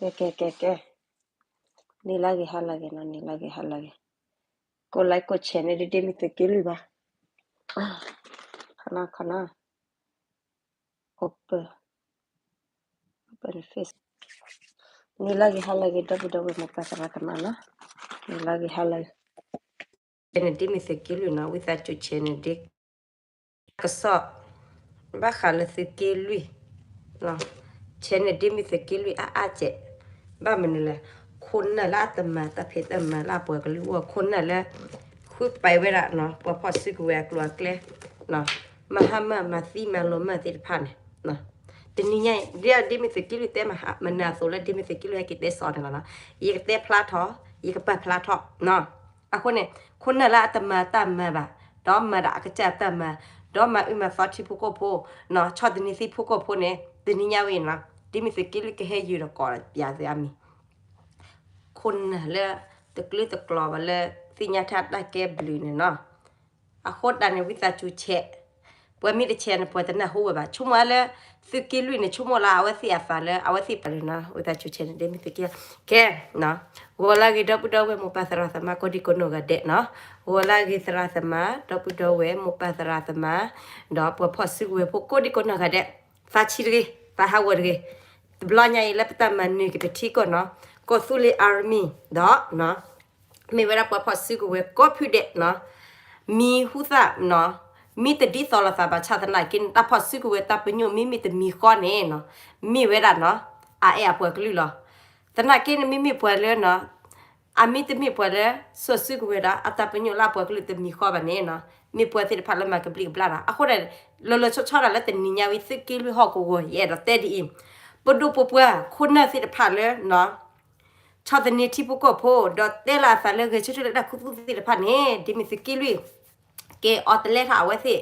ကဲ ကဲ ကဲ ကဲ, နံၤလၢဂ့ၤဟါလၢဂ့ၤနီၤ, နံၤလၢဂ့ၤဟါလၢဂ့ၤ, ကိးlikeကိးshareန့ၣ်ဒ် ဒ့မုၣ်သုးက့လွံၢ်ဘၣ်, ခီနီၤ ခီနီၤ, open, open the face, နံၤလၢဂ့ၤဟါလၢဂ့ၤ ဒီပုၢ်ဒီဝဲၢ်မိၢ်ပၢ်သရၣ်သမါနီၤ, နံၤလၢဂ့ၤဟါလၢဂ့ၤ, န့ၣ်ဒ့မုၣ်သုးက့လွံၢ်နီၤ, ဝံသးစူၤshareန့ၣ်ဒ် ကစီၣ် ဘၣ်ဃးလၢသုးက့လွံၢ်, shareန့ၣ်ဒ့မုၣ်သုးက့လွံၢ် အါအါစဲး, ဘၣ်မနုၤလဲၣ်, ခိၣ်နၢ်လၢအတမၤတၢ်ဖံးတၢ်မၤလၢအပှၤကလုာ်အဂီၢ်, ခိၣ်နၢ်လၢ ဃုပာ်ဝဲဒၣ် ပှၤဖီၣ်စုကဝဲၤအကျိၤအကျဲ, မၤဟါမၢ်မၤသံမၤလီၤမၢ်သ့ၣ်တဖၣ်န့ၣ်, တနံၤညါအံၤ ဒ်ဒ့မုၣ်သုးက့လွံၢ်တဲမၤမနၤအသိးလၢ ဒ့မုၣ်သုးက့လွံၢ်ဟဲက့ၤတဲစီၤန့ၣ်လီၤနီၤ, ယကတဲဖျါထီၣ်, ယကပာ်ဖျါထီၣ်, အဃိန့ၣ် ခိၣ်နၢ်လၢအတမၤတၢ်မၤဘၣ်, ဒီးမၤဒၣ်အကစၢ်တၢ်မၤ, ဒီးမၤအုၣ်မၤသီထံဖိကီၢ်ဖိ, ဆီၣ်သနံးသံဖိကီၢ်ဖိန့ၣ် တနံၤညါဝဲအံၤနီၤ, ဒ့မုၣ်သုးက့လွံၢ်ကဟဲယုာ်ဒီးကိးပၠးသုအမံၤ, ခိၣ်နၢ်လၢ တကျၢၤတကျီၤဘၣ်လၢ သ့ၣ်ညါတၢ်တၢ်ကဲဘျုးန့ၣ်နီၤ, အဃိတၢ်န့ၣ် ဝံသးစူၤshare, ပှၤမ့ၢ်တshareန့ၣ် ပှၤတနၢ်ဟူဝဲဘၣ်, ဆိကမိၣ်လၢ သုးက့လွံၢ်န့ၣ် ဆိကမိၣ်လၢအဝဲသ့ၣ်အသးလၢ အဝဲသ့ၣ်ပာ်လီၤနီၤ, ဝံသးစူၤshareန့ၣ် ဒ့မုၣ်သုးက့လွံၢ်, ကဲ ဂီၤလၢအဂ့ၤ ဒီပုၢ်ဒီဝဲၢ်မိၢ်ပၢ်သရၣ်သမါ ကိးဒံကိးနီၢ်ဂၤဒဲးနီၤ, ဂီၤလၢအဂ့ၤသရၣ်သမါ ဒီပုၢ်ဒီဝဲၢ်မိၢ်ပၢ်သရၣ်သမါ, ဒီးပှၤဖီၣ်စုကဝဲၤဖိကိးဒံကိးနီၢ်ဂၤဒဲး, သးဆံးတဂ့ၤ, သးဟးဂီၤတဂ့ၤ, တဘျီညါအံၤလၢပတၢ်မၤနၢၤက့ၤပထံကီၢ်နီၤ, ကီၢ်သူလ့ၤ army ဒီး မ့ၢ်ဝဲဒၣ်ပှၤဖီၣ်စုကဝဲၤကိးဖုဒဲးနီၤ, မံၤဟူသၣ်နီၤ, မံတဒ်သိးလိာ်သးဘၣ်ဆၣ်သနာ်က့န့ၣ် တၢ်ဖီၣ်စုကဝဲၤတၢ်ပညိၣ်မ့မ့ၢ်တမံၤဃီန့ၣ်နီၤ, မ့ၢ်ဝဲဒၣ်နီၤ, အအဲၣ်အပှၤကလုာ်လီၤ. သနာ်က့န့ၣ် မ့မ့ၢ်ပှၤလၢနီၤ, အမ့တမ့ၢ်ပှၤလၢ စိာ်စုကဝဲၤဒီးအတၢ်ပညိၣ်လၢအပှၤကလုာ်တမံၤဃီဘၣ်န့ၣ်နီၤ, မ့ၢ်ပှၤသ့ၣ်တဖၣ်လၢမၤကဘျံးကဘျၣ်ဒီး အဃိန့ၣ် လီၤလီၤဆီဆီဒၣ်လၢတနံၤညါဝံၤ သုးက့လွံၢ်ဟီၣ်ကဝီၤ ယအဲၣ်ဒိးတဲဒ်အံၤ, ပဒိၣ်ပပှၢ်ခိၣ်နၢ်သ့ၣ်တဖၣ်လၢ ဆီၣ်သနံးထံဖိကီၢ်ဖိ ဒီးတဲလီၤအသးလၢဂဲၤဆၢထၢၣ်လၢတၢ်ခူသူၣ်သ့ၣ်တဖၣ်န့ၣ် ဒ်မ့ၢ်သုးက့လွံၢ် က့ၤအီၤတလဲထီၣ်အဝဲသ့ၣ်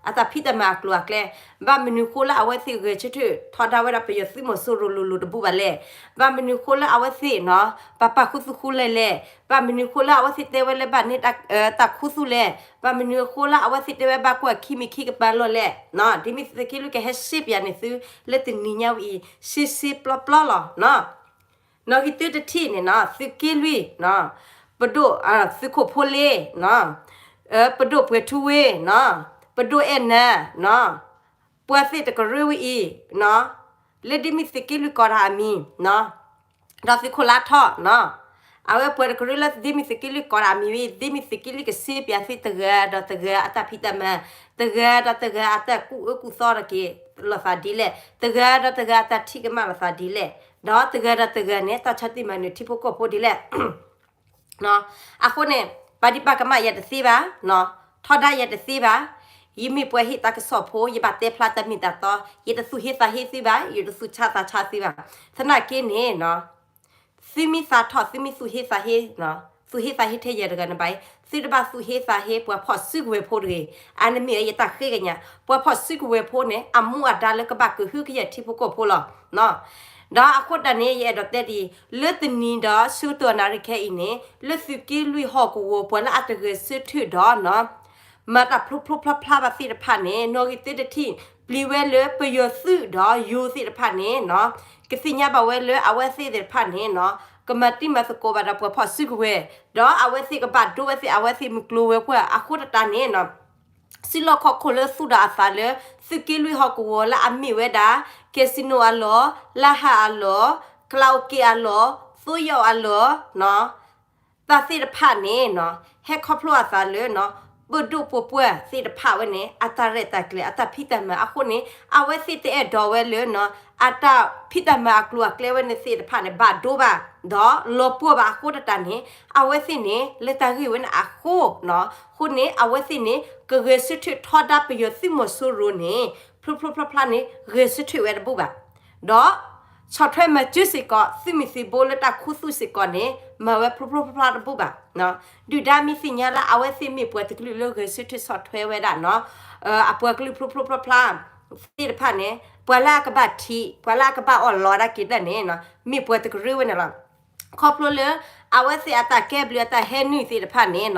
အတၢ်ဖံးတၢ်မၤအကျိၤအကျဲ, ဘၣ်မနုၤဃိလၢအဝဲသ့ၣ်ဂဲၤဆၢထၢၣ်ထီဒါဝဲဒၣ်ပယီၤသုးမီၤစိရိၤလိၤလိၤတဘူၣ်ဘၣ်လဲၣ်, ဘၣ်မနုၤဃိလၢအဝဲသ့ၣ်နီၤ ပာ်ပာ်ခူသူၣ်ဃူလဲၢ်လဲၣ်, ဘၣ်မနုၤဃိလၢအဝဲသ့ၣ်တဲဝဲလၢဘၣ်န့ၢ်တၢ်ခူသူၣ်လဲၣ်, ဘၣ်မနုၤအဃိလၢအဝဲသ့ၣ်တဲဝဲဘၣ်ကွၢ်ခံမံၤခံကပၤလီၢ်လဲၣ်, ဒ်မ့ၢ်သုးက့လွံၢ်ကဟဲရှင်းပြန့ၢ်သု လၢတနံၤညါဝံၤအံၤ ရှင်းရှင်းပျီပျီလီၤ. နီၣ်ဂံၢ်တၢတထံၣ်န့ၣ်နီၤ သုးက့လွံၢ်, ပဒိၣ်သုးခိၣ်ဖိလ့, ပဒိၣ်ပှဲၤထူဝ့နီၤ, ပဒိၣ်အဲၣ်နၤနီၤ, ပှၤသ့ၣ်တကရၢဝဲအံၤ, လၢဒ်မ့ၢ်သုးက့လွံၢ်ကိးတၢ်အမံၤ, ဒီးသုးခိၣ်လါထီၣ်နီၤ, အဝဲပှၤတကရၢလၢဒ်မ့ၢ်သုးက့လွံၢ်ကိးတၢ်အမံၤဝဲအံၤ ဒ်မ့ၢ်သုးက့လွံၢ်ကရှင်းပြသုတဂၤဒီးတဂၤအတၢ်ဖံးတၢ်မၤ, တဂၤဒီးတဂၤအတၢ်ကူၣ်အၢကူၣ်သီတက့ၢ်လိာ်သးဒ်လဲၣ်, တဂၤဒီးတဂၤအတၢ်ထံၣ်ကမၣ်လိာ်သးဒ်လဲၣ်, ဒီးတဂၤဒီးတဂၤန့ၣ် တၢ်ဆီၣ်တံၢ်မၤနၢၤထံဖိကီၢ်ဖိဒ်လဲၣ် အဃိန့ၣ် ပာ်ဒံးပာ်ကမၣ်ယၤတသ့ဘၣ်, ထီဒါယၤတသ့ဘၣ်, ယမ့ၢ်ပှၤဟ့ၣ်တၢ်ကစီၣ်ဖိ ယဘၣ်တဲဖျါတၢ်မ့ၢ်တၢ်တီ, ယတသူၣ်ဟ့သးဟ့သုဘၣ်, ယတသူၣ်ဆါသးဆါသုဘၣ်, သနာ်က့န့ၣ် သုမ့ၢ်သးထီၣ် သုမ့ၢ်သူၣ်ဟ့သးဟ့, သူၣ်ဟ့သးဟ့ထဲယၤတဂၤန့ၣ်ဘၣ်အံၤ သုတဘၣ်သူၣ်ဟ့သးဟ့ပှၤဖီၣ်စုကဝဲၤဖိတဂ့ၤ, အန့ၣ်မ့ၢ်ဝဲယတၢ်ဃ့ကညး, ပှၤဖီၣ်စုကဝဲၤဖိန့ၣ် အမူအဒါလၢကဘၣ်ကဟုကယာ်ထံဖိကီၢ်ဖိလီၤ. ဒီးအဃိတၢ်န့ၣ် ယအဲၣ်ဒိးတဲဒ်အံၤ, လၢတနံၤဒီးဆၢကတီၢ်နၣ်ရံၣ်ခဲအံၤန့ၣ် လၢသုးက့လွံၢ်ဟီၣ်ကဝီၤ ပှၤလၢအတဂဲၤဆၢထၢၣ်ဒီး မၤတၢ်ဖျိဖျိဖျါဖျါဘၣ်သ့ၣ်တဖၣ်န့ၣ် နီၣ်ဂံၢ်တၢတထံၣ် ပျံၤဝဲလၢပယီၤသုးဒီးယိၤသ့ၣ်တဖၣ်န့ၣ် ကသ့ၣ်ညါဘၣ်ဝဲလၢအဝဲသ့ၣ်သ့ၣ်တဖၣ်န့ၣ် ကမၤတံၤမၤသကိးဘၣ်ဒီးပှၤဖီၣ်စုကဝဲၤ, ဒီးအဝဲသ့ၣ်ကဘၣ်ဒိဝဲသ့ၣ်အဝဲသ့ၣ်မုၢ်ကျိၤဝဲၤကွာ်အဃိတၢ်န့ၣ် စုလီၢ်ခီၣ်ခိၣ်လၢသူၣ်ဒီးအသးလၢ သုးက့လွံၢ်ဟီၣ်ကဝီၤလၢအမ့ၢ်ဝဲဒၣ် casino အလီၢ်, လါဟးအလီၢ်, ကလးအိၣ်က့ၤအလီၢ်, သိယီၣ်အလီၢ်, တၢ်သ့ၣ်တဖၣ်န့ၣ် ဟဲခီဖျိအသးလၢ ပဒိၣ်ပပှၢ်သ့ၣ်တဖၣ်ဝဲန့ၣ် အတၢ်ရဲၣ်တၢ်ကျဲၤ အတၢ်ဖံးတၢ်မၤအဃိန့ၣ် အဝဲသ့ၣ်တအဲၣ်ဒိးဝဲလၢ အတၢ်ဖံးတၢ်မၤအကျိၤအကျဲဝဲန့ၣ်သ့ၣ်တဖၣ်န့ၣ် ဘၣ်ဒိဘၣ် ဒီးလီၤပှီၢ်ဘၣ်အဃိတၢ်န့ၣ် အဝဲသ့ၣ်န့ၣ် လၢတၢ်ဂ့ၢ်ဝဲန့ၣ်အဃိ အဃိန့ၣ် အဝဲသ့ၣ်န့ၣ် ကဂဲၤဆၢထၢၣ်ထီဒါပယီၤသုးမီၤစိရိၤန့ၣ် ဖျိဖျိဖျါဖျါန့ၣ် ဂဲၤဆၢထၢၣ်ဝဲတဘူၣ်ဘၣ် ဒီး ဆီၣ်ထွဲမၤစၢၤစ့ၢ်ကီး သုးမုၢ်သံၣ်ဘိလၢတၢ်ခူသူၣ်စ့ၢ်ကီးန့ၣ် မၤဝဲဖျိဖျိဖျါဖျါတဘူၣ်ဘၣ်. ဒုၣ်ဒါမ့ၢ်သ့ၣ်ညါလၢအဝဲသ့ၣ်မ့ၢ်ပှၤတကလုာ်လၢဂဲၤဆၢထၢၣ်ဆီၣ်ထွဲဝဲဒၣ် အပှၤကလုာ်ဖျိဖျိဖျါဖျါ သ့ၣ်တဖၣ်န့ၣ် ပှၤလၢအကဘၣ်ထံး ပှၤလၢအကဘၣ်အီၣ်လီၤဒၣ်က့ၤတၢ်န့ၣ် မ့ၢ်ပှၤတကရၢဝဲန့ၣ်လီၤ. ခီဖျိလၢ အဝဲသ့ၣ်အတၢ်ကဲဘျုးအတၢ်ဟဲနုာ်သ့ၣ်တဖၣ်န့ၣ်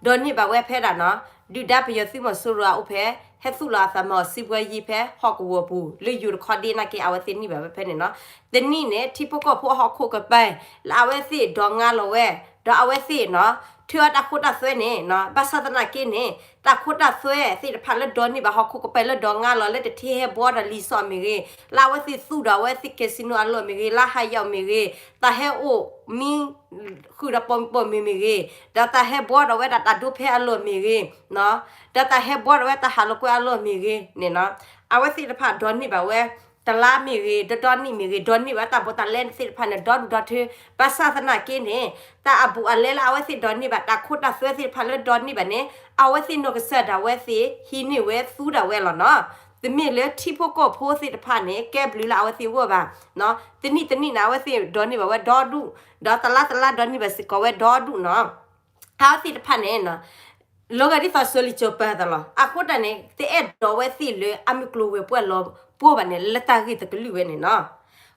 ဒိးန့ၢ်ဘၣ်ဝဲဖဲဒၣ် ဒုၣ်ဒါပယီၤသုးမီၤစိရိၤအအိၣ်ဖဲ ဟဲသူၣ်လီၤအသးမၤအီၤစံးပှဲယံၤဖဲဟီၣ်ကဝီၤပူၤ လၢယိၤတခီဒ့နာ်က့ အဝဲသ့ၣ်န့ၢ်ဘၣ်ဝဲဖဲန့ၣ်နီၤ. တနံၣ်န့ၣ် ထံဖိကီၢ်ဖိအဟီၣ်ခိၣ်ကပၤ လၢအဝဲသ့ၣ်ဒိးငါလီၤဝဲ, ဒီးအဝဲသ့ၣ်နီၤ ထုးအီၤတၢ်ခိတၢ်သွဲန့ၣ်နီၤ. ဘၣ်ဆၣ်သနာ်က့န့ၣ် တၢ်ခိတၢ်သွဲသ့ၣ်တဖၣ်လၢဒိးန့ၢ်ဘၣ်ဟီၣ်ခိၣ်ကပၤလၢဒိးငါလီၤလၢတထံၣ်ဟဲဘှီဒီးလံာ်စီမ့ၢ်ဂ့ၤ, လၢအဝဲသ့ၣ်သူၣ်ဒီးအဝဲသ့ၣ် casino အလီၢ်မ့ၢ်ဂ့ၤ, လၢဟါယီၣ်မ့ၢ်ဂ့ၤ, တၢ်ဟဲအိၣ်မံ ဃုာ်ဒီးပိာ်မုၣ်ပိာ်မုၣ်မ့ၢ်ဂ့ၤ, ဒီးတၢ်ဟဲဘှီဒီးဝဲဒၣ်တၢ်ဒိဖဲအလီၢ်မ့ၢ်ဂ့ၤ, ဒီးတၢ်ဟဲဘှီဒီးဝဲတၢ်ဟးလိာ်ကွဲအလီၢ်မ့ၢ်ဂ့ၤန့ၣ်နီၤ. အဝဲသ့ၣ်တဖၣ်ဒိးန့ၢ်ဘၣ်ဝဲ တလါမ့ၢ်ဂ့ၤ, ဒီဒီနံၣ်မ့ၢ်ဂ့ၤ, ဒိးန့ၢ်ဘၣ်တၢ်ဘိးတၢ်လဲသ့ၣ်တဖၣ်န့ၣ် ဒီဒူၣ်ဒီထၢ. ဘၣ်ဆၣ်သနာ်က့န့ၣ် တၢ်အဘူးအလဲလၢအဝဲသ့ၣ်ဒိးန့ၢ်ဘၣ် တၢ်ခိတၢ်သွဲသ့ၣ်တဖၣ်လၢဒိးန့ၢ်ဘၣ်န့ၣ် အဝဲသ့ၣ်နီၢ်ကစၢ်ဒၣ်ဝဲသ့ၣ် ဟံးန့ၢ်ဝဲသူဒၣ်ဝဲလီၤနီၤ. တမ့ၢ်လၢထံဖိကီၢ်ဖိသ့ၣ်တဖၣ်န့ၣ် ကဲဘျုးလၢအဝဲသ့ၣ်ဂီၢ်ဘၣ်. တနံၣ်တနံၣ်န့ၣ် အဝဲသ့ၣ်ဒိးန့ၢ်ဘၣ်ဝဲဒီဒူၣ်, ဒီးတလါတလါဒိးန့ၢ်ဘၣ်စ့ၢ်ကီးဝဲဒီဒူၣ်နီၤ. အဝဲသ့ၣ်တဖၣ်န့ၣ် လီၤဂာ်ဒ်သိးစိၤလံၤစိၤပၤအသိးလီၤ. အဃိတၢ်န့ၣ် တအဲၣ်ဒိးဝဲသ့ၣ်လၢအမုၢ်ကျိၤဝဲၤကွာ်လီၤပှီၢ်ဘၣ်န့ၣ် လၢတၢ်ဂ့ၢ်တကလုာ်ဝဲန့ၣ်နီၤ.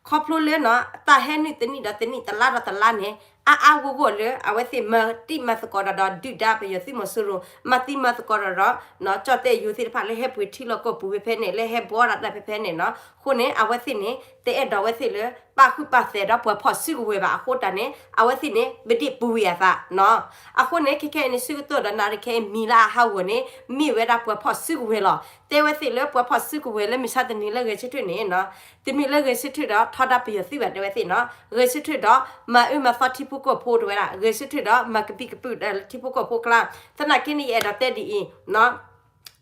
ခီဖျိလၢနီၤ တၢ်ဟဲနုာ်တနံၣ်ဒီးတနံၣ် တလါဒီးတလါန့ၣ် အါအါဂီၢ်ဂီၢ်လၢအဝဲသ့ၣ်မၤတံၢ်မၤသကိးဒီး ဒီးဒုၣ်ဒါပယီၤသုးမီၤစိရိၤ မၤတံၢ်မၤသကိးဒီးဒီး ကၠီၣ်တဲၣ်ယိၤသ့ၣ်တဖၣ်လၢဟဲပှ့ၤထံလီၢ်ကီၢ်ပူၤဖဲဖဲန့ၣ် လၢဟဲဘှီဒီးတၢ်ဖဲဖဲန့ၣ်နီၤ. အဃိန့ၣ် အဝဲသ့ၣ်န့ၣ် တအဲၣ်ဒိးဝဲသ့ၣ်လၢ ပာ်ဃုာ်ပာ်သဲးဒီးပှၤဖီၣ်စုကဝဲၤဘၣ်အဃိတၢ်န့ၣ် အဝဲသ့ၣ်န့ၣ် ပဒ့ၣ်ပူၤဝံၤအသးနီၤ. အဃိန့ၣ် ခဲခဲအံၤန့ၣ် ဆၢကတီၢ်ဒီးနၣ်ရံၣ်ခဲအံၤ မံၤလၢအဟးဂီၤန့ၣ် မ့ၢ်ဝဲဒၣ်ပှၤဖီၣ်စုကဝဲၤလီၤ. တဲဝဲသ့ၣ်လၢပှၤဖီၣ်စုကဝဲၤလၢမုၢ်ဆါတနံၤလၢဂဲၤဆၢထၢၣ်န့ၣ်နီၤ တမ့ၢ်လၢဂဲၤဆၢထၢၣ်ဒီးထီဒါပယီၤသုးဘၣ် တဲဝဲသ့ၣ်နီၤ. ဂဲၤဆၢထၢၣ်ဒီးမၤအၢမၤသီထံဖိကီၢ်ဖိတဲဝဲဒၣ် ဂဲၤဆၢထၢၣ်ဒီးမၤကပံာ်ကပုာ်ဒီးလၢထံဖိကီၢ်ဖိကျါ. သနာ်က့န့ၣ် ယအဲၣ်ဒိးတဲဒ်အံၤ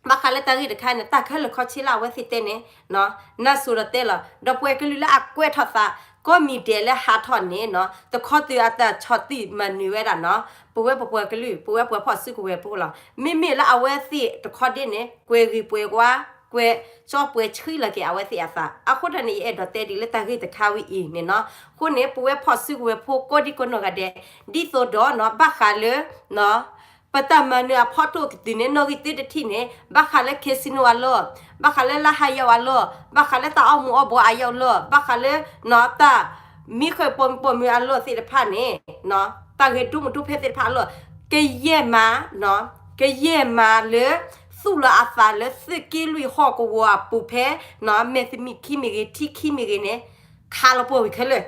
ဘၣ်ဃးလၢတၢ်ဂ့ၢ်တခါန့ၣ် တၢ်ခဲလၢာ်ခီဆ့လၢအဝဲသ့ၣ်တဲန့ၣ် နၢ်စိၤဒီးတဲလီၤ ဒီးပှၤကလုာ်လၢအကွဲးထီၣ်သး ကိးမံၤဒဲးလၢဟးထီၣ်န့ၣ်နီၤ တခီသုးအတၢ်ဆီၣ်တံၢ်မၤနၢၤဝဲဒၣ်နီၤ ပဝဲပပှၤကလုာ် ပဝဲပှၤဖီၣ်စုကဝဲၤဖိလီၤ. မ့မ့ၢ်လၢအဝဲသ့ၣ်တခီဒ့ၣ်န့ၣ် ကွဲးဂ့ၤပှဲၤဝါ ကွဲးကၠီပှဲၤဆှံလီၤက့ၤအဝဲသ့ၣ်အသး အဃိတၢ်န့ၣ် ယအဲၣ်ဒိးတဲဒ်လၢတၢ်ဂ့ၢ်တခါဝဲအံၤန့ၣ်နီၤ. အဃိန့ၣ် ပဝဲဖီၣ်စုကဝဲၤဖိကိးဒံကိးနီၢ်ဂၤဒဲး ဒ်သိးဒီးနီၤ ဘၣ်ဃးလၢ ပတၢ်မၤနၢၤအဖီခိၣ်ကတုၤန့ၣ် နီၣ်ဂံၢ်သၢတထံၣ်န့ၣ် ဘၣ်ဃးလၢ casino အလီၢ်, ဘၣ်ဃးလၢလါဟးယီၣ်အလီၢ်, ဘၣ်ဃးလၢတၢ်အီၣ်မူၤအီၣ်ဘှီးအယီၣ်လီၢ်, ဘၣ်ဃးလၢ တၢ်မံဃုာ်ပိာ်မုၣ်ပိာ်မုၣ်အလီၢ်သ့ၣ်တဖၣ်န့ၣ် တၢ်ဂဲၤဒိၣ်မုၢ်ဒိၣ်ဖဲသ့ၣ်တဖၣ်အလီၢ် ကယဲၢ်မး ကယဲၢ်မးလၢ သူၣ်လီၤအသးလၢသုးက့လွံၢ်ဟီၣ်ကဝီၤအပူၤဖဲ မဲာ်သမံးခံမ့ၢ်ဂ့ၤ ထံခံမ့ၢ်ဂ့ၤန့ၣ် ခးလီၤပှီၢ်ဝံၤခဲလၢာ်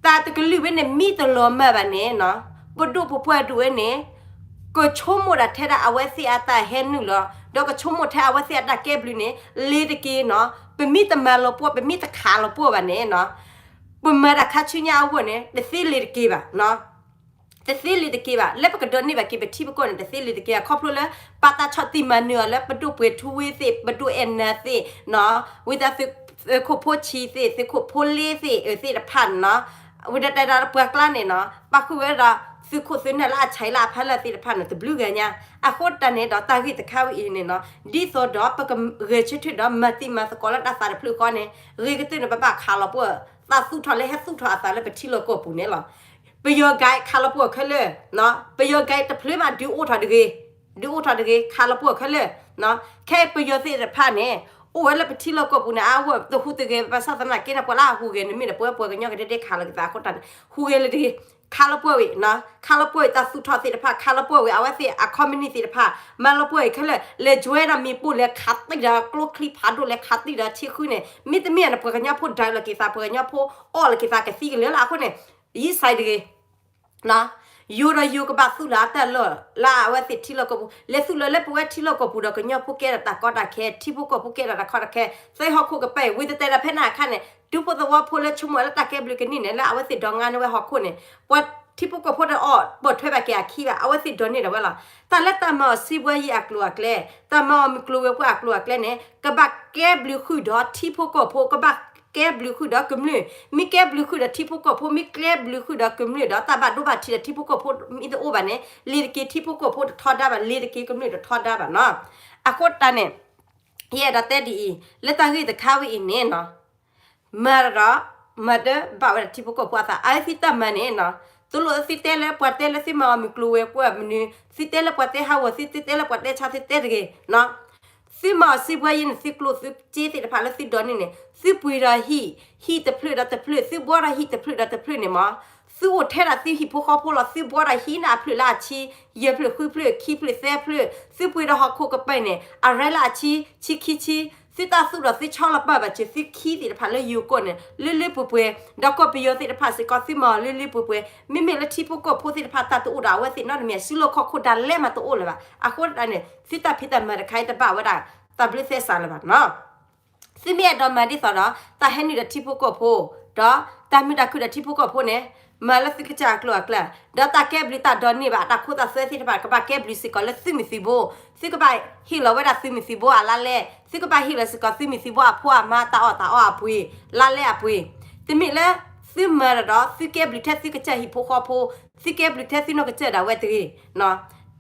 တၢ်တကလုာ်ဝဲန့ၣ် မ့ၢ်တလီၤမၢ်ဘၣ်န့ၣ်နီၤ ပဒိၣ်ပပှၢ်ဒိၣ်ဝဲန့ၣ် ကဆိကမိၣ်ဒၣ်ထဲဒၣ်အဝဲသ့ၣ်အတၢ်ဟဲနုာ်လီၤ ဒီးကဆိကမိၣ်ထဲအဝဲသ့ၣ်အတၢ်ကဲဘျုးန့ၣ် လ့ၤတက့ၢ်နီၤ ပမ့ၢ်တမၤလီၤပှီၢ် ပမ့ၢ်တခးလီၤပှီၢ်ဘၣ်န့ၣ်နီၤ ပမၤတၢ်ခါဆူညါအဂီၢ်န့ၣ် တသ့လ့ၤတက့ၢ်ဘၣ်နီၤ တသ့လ့ၤတက့ၢ်ဘၣ် လၢပကဒိးန့ၢ်ဘၣ်က့ၤပထံပကီၢ်န့ၣ် တသ့လ့ၤတက့ၢ် ခီဖျိလၢ ပာ်တၢ်ဆီၣ်တံၢ်မၤနၢၤအီၤလၢပဒိၣ်ပှဲၤထူဝ့သ့ၣ် ပဒိၣ်အဲၣ်နၤသ့ၣ်နီၤ ဝံသးစူၤ သုးခိၣ်ဖိဆံးသ့ၣ် သုးခိၣ်ဖိလ့သ့ၣ် အၢသ့ၣ်တဖၣ်န့ၣ်နီၤ ဝံၤဒီးတဲဒၣ်ပှၤကျါန့ၣ်နီၤ ပာ်ဃုာ်ဝဲဒၣ် သုးခိၣ်သုးနၢ်လၢအဆဲးလၢအဖီလာ်သ့ၣ်တဖၣ်န့ၣ် တဘျုးဂၤညါ အဃိတၢ်န့ၣ်ဒီးတၢ်ဂ့ၢ်တခါဝဲအံၤန့ၣ်နီၤ ဒ်သိးဒီးပကဂဲၤဆၢထၢၣ်ဒီးမၤတံၢ်မၤသကိးလၢတၢ်သးတဖျၢၣ်ဃီန့ၣ် ဂ့ၤကတၢၢ်န့ၣ် ပဘၣ်ခးလီၤပှီၢ် သးသူၣ်ထီၣ်လၢဟဲသူၣ်ထီၣ်အသးလၢပထံလီၢ်ကီၢ်ပူၤန့ၣ်လီၤ ပယီၤကဲခးလီၤပှီၢ်ခဲလၢာ် ပယီၤကဲတဖျၢၣ်မး ဒုးအိၣ်ထီၣ်တဂ့ၤ ဒုးအိၣ်ထီၣ်တဂ့ၤ ခးလီၤပှီၢ်ခဲလၢာ် ခဲအံၤပယီၤသ့ၣ်တဖၣ်န့ၣ် အိၣ်ဝဲလၢပထံလီၢ်ကီၢ်ပူၤန့ၣ် အါဝဲတဟူးတဂဲၤ ဘၣ်ဆၣ်သနာ်က့န့ၣ် ပှၤလၢအဟူးဂဲၤန့ၣ်မ့ၢ်ဒီး ပဝဲပှၤကညီကဒဲဒဲခးလီၤက့ၤသးအဃိတၢ်န့ၣ် ဟူးဂဲၤလၢတဂ့ၤ ခးလီၤပှီၢ်ဝံၤ ခးလီၤပှီၢ်ဝံၤ တၢ်သူၣ်ထီၣ်သ့ၣ်တဖၣ် ခးလီၤပှီၢ်ဝံၤ အဝဲသ့ၣ်အ company သ့ၣ်တဖၣ် မၤလီၤပှီၢ်ဝံၤခဲလၢာ် လဲၤ join ဒီးမ့ၣ်ပိၢ် လဲၤခးတံၢ်ဒီးကျိချံဖးဒိၣ် လဲၤခးတံၢ်ဒီးထံဃုန့ၣ် မ့တမ့ၢ်န့ၣ် ပှၤကညီဖိဒုးလီၤက့ၤသး ပှၤကညီဖိအီၣ်လီၤက့ၤသးကသံကလၢာ်လၢအဃိန့ၣ် ယံာ်စဲးတဂ့ၤ ယိၤဒီးယိၤကဘၣ်သူၣ်လီၤအတၢ်လီၢ် လၢအဝဲသ့ၣ်ထံလီၢ်ကီၢ်ပူၤ လဲၤသူၣ်လီၤလၢပဝဲထံလီၢ်ကီၢ်ပူၤဒီး ကညီဖိကဲထီၣ်တၢ်ကီတၢ်ခဲ ထံဖိကီၢ်ဖိကဲထီၣ်တၢ်ကီတၢ်ခဲ သ့ဟီၣ်ခိၣ်ကပၤ ဝံၤတတဲဒီးဖဲန့ၣ်အခါန့ၣ် ဒူဖိသဝီဖိလၢဆိကမိၣ်လၢတၢ်ကဲဘျုးကန့ၢ်န့ၣ် လၢအဝဲသ့ၣ်ဒိးငါန့ၢ်ဝဲဟီၣ်ခိၣ်န့ၣ် ပှၤထံဖိကီၢ်ဖိတအီၣ်ပိာ်ထွဲဘၣ်က့ၤအခံဘၣ် အဝဲသ့ၣ်ဒိးန့ၢ်ဒၣ်ဝဲလီၤ. တၢ်လၢတၢ်မၤအီၤစံးဘှီယံၤအကျိၤအကျဲ တၢ်မၤအီၤမုၢ်ကျိၤဝဲၤကွာ်အကျိၤအကျဲန့ၣ် ကဘၣ်ကဲဘျုးဃုာ်ဒီးထံဖိကီၢ်ဖိ ကဘၣ်ကဲဘျုးဃုာ်ဒီးကမျၢၢ် မ့ၢ်ကဲဘျုးဃုာ်ဒီးထံဖိကီၢ်ဖိ မ့ၢ်ကဲဘျုးဃုာ်ဒီးကမျၢၢ်ဒီး တၢ်ဘၣ်ဒိဘၣ်ထံးဒီးထံဖိကီၢ်ဖိမ့ၢ်တအိၣ်ဘၣ်န့ၣ် လ့ၤတက့ၤထံဖိကီၢ်ဖိတထီဒါဘၣ် လ့ၤတက့ၤကမျၢၢ်တထီဒါဘၣ်နီၤ. အဃိတၢ်န့ၣ် ယအဲၣ်ဒိးတဲဒ်အံၤ လၢတၢ်ဂ့ၢ်တခါဝဲအံၤန့ၣ်နီၤ မၤဒီး မၤတဘၣ်ဝဲဒၣ်ထံဖိကီၢ်ဖိအသး အဝဲသ့ၣ်တၢ်မၤန့ၣ်နီၤ သိးလိာ်သုတဲလၢပှၤတဲလၢသုမၤအီၤမုၢ်ကျိၤဝဲၤကွာ်မနုၤ သုတဲလၢပှၤတဲဟးဂီၤ သုတဲလၢပှၤတဲဆါ သုတဲတဂ့ၤနီၤ သုမၤအီၤစံးဘှီယံၤန့ၣ် သုကျိၣ်သုစ့သ့ၣ်တဖၣ်လၢသုဒိးန့ၢ်န့ၣ် သုပှ့ၤဒီးဟံၣ် ဟံၣ်တဖျၢၣ်ဒီးတဖျၢၣ် သုဘှီဒီးဟံၣ်တဖျၢၣ်ဒီးတဖျၢၣ်န့ၣ်မး သုအိၣ်ထဲဒၣ်သုဟံၣ်ဖိဃီဖိလီၤ. သုဘှီဒီးဟံးန့ၢ်အဖျၢၣ်လၢအဆံ, ယဲၢ်ဖျၢၣ် ဃုဖျၢၣ် ခံဖျၢၣ် သၢဖျၢၣ်, သုပှ့ၤဒီးဟီၣ်ခိၣ်ကပၤန့ၣ် အရဲလၢအဆံ, ဆံခံဆံ, သုတၢ်သူၣ်ဒီးသုဆီလီၤပာ်ဘၣ်စၢၤသုခံသ့ၣ်တဖၣ်လၢယိၤကီၢ်န့ၣ် လၢလၢပှဲၤပှဲၤ, ဒီးကီၢ်ပယီၤသ့ၣ်တဖၣ်စ့ၢ်ကီး သုမၤအီၤလၢလၢပှဲၤပှဲၤ. မ့မ့ၢ်လၢထံဖိကီၢ်ဖိသ့ၣ်တဖၣ် တၢ်တအိၣ်ဒီးအဝဲသ့ၣ်နီတမံၤ စုလီၢ်ခီၣ်ခိၣ်ဒၣ်လဲာ်မးတအိၣ်လၢၤဘၣ်. အဃိတၢ်န့ၣ် သုတၢ်ဖံးတၢ်မၤတခါအံၤတဘၣ်ဝဲဒၣ် တၢ်ဘျုးသဲစးလၢၤဘၣ်နီၤ. သုမ့ၢ်အဲၣ်ဒိးမၤဒ်သိးဒီး တၢ်ဟဲနုာ်ဒီးထံဖိကီၢ်ဖိ, ဒီးတၢ်မုာ်တၢ်ခုၣ်ဒီးထံဖိကီၢ်ဖိန့ၣ် မၤလၢသုကစၢ်အကျိၤအကျဲ, ဒီးတၢ်ကဲဘျုးတၢ်ဒိးန့ၢ်ဘၣ် တၢ်ခိတၢ်သွဲသ့ၣ်တဖၣ် ကဘၣ်ကဲဘျုးစ့ၢ်ကီးလၢသုမုၢ်သုဘိ, သုကဘၣ်ဟ့ၣ်လီၤဝဲဒၣ်သုမုၢ်သုဘိအလါလဲ, သုကဘၣ်ဟ့ၣ်လီၤစ့ၢ်ကီးသုမုၢ်သုဘိအဖိအမါတၢ်အီၣ်တၢ်အီအပှ့ၤ, လါလဲအပှ့ၤ. တမ့ၢ်လၢသုမၤဒီး သုကဲဘျုးထဲသုကစၢ်ဟံၣ်ဖိဃီဖိ, သုကဲဘျုးထဲသုနီၢ်ကစၢ်ဒၣ်ဝဲတဂ့ၤ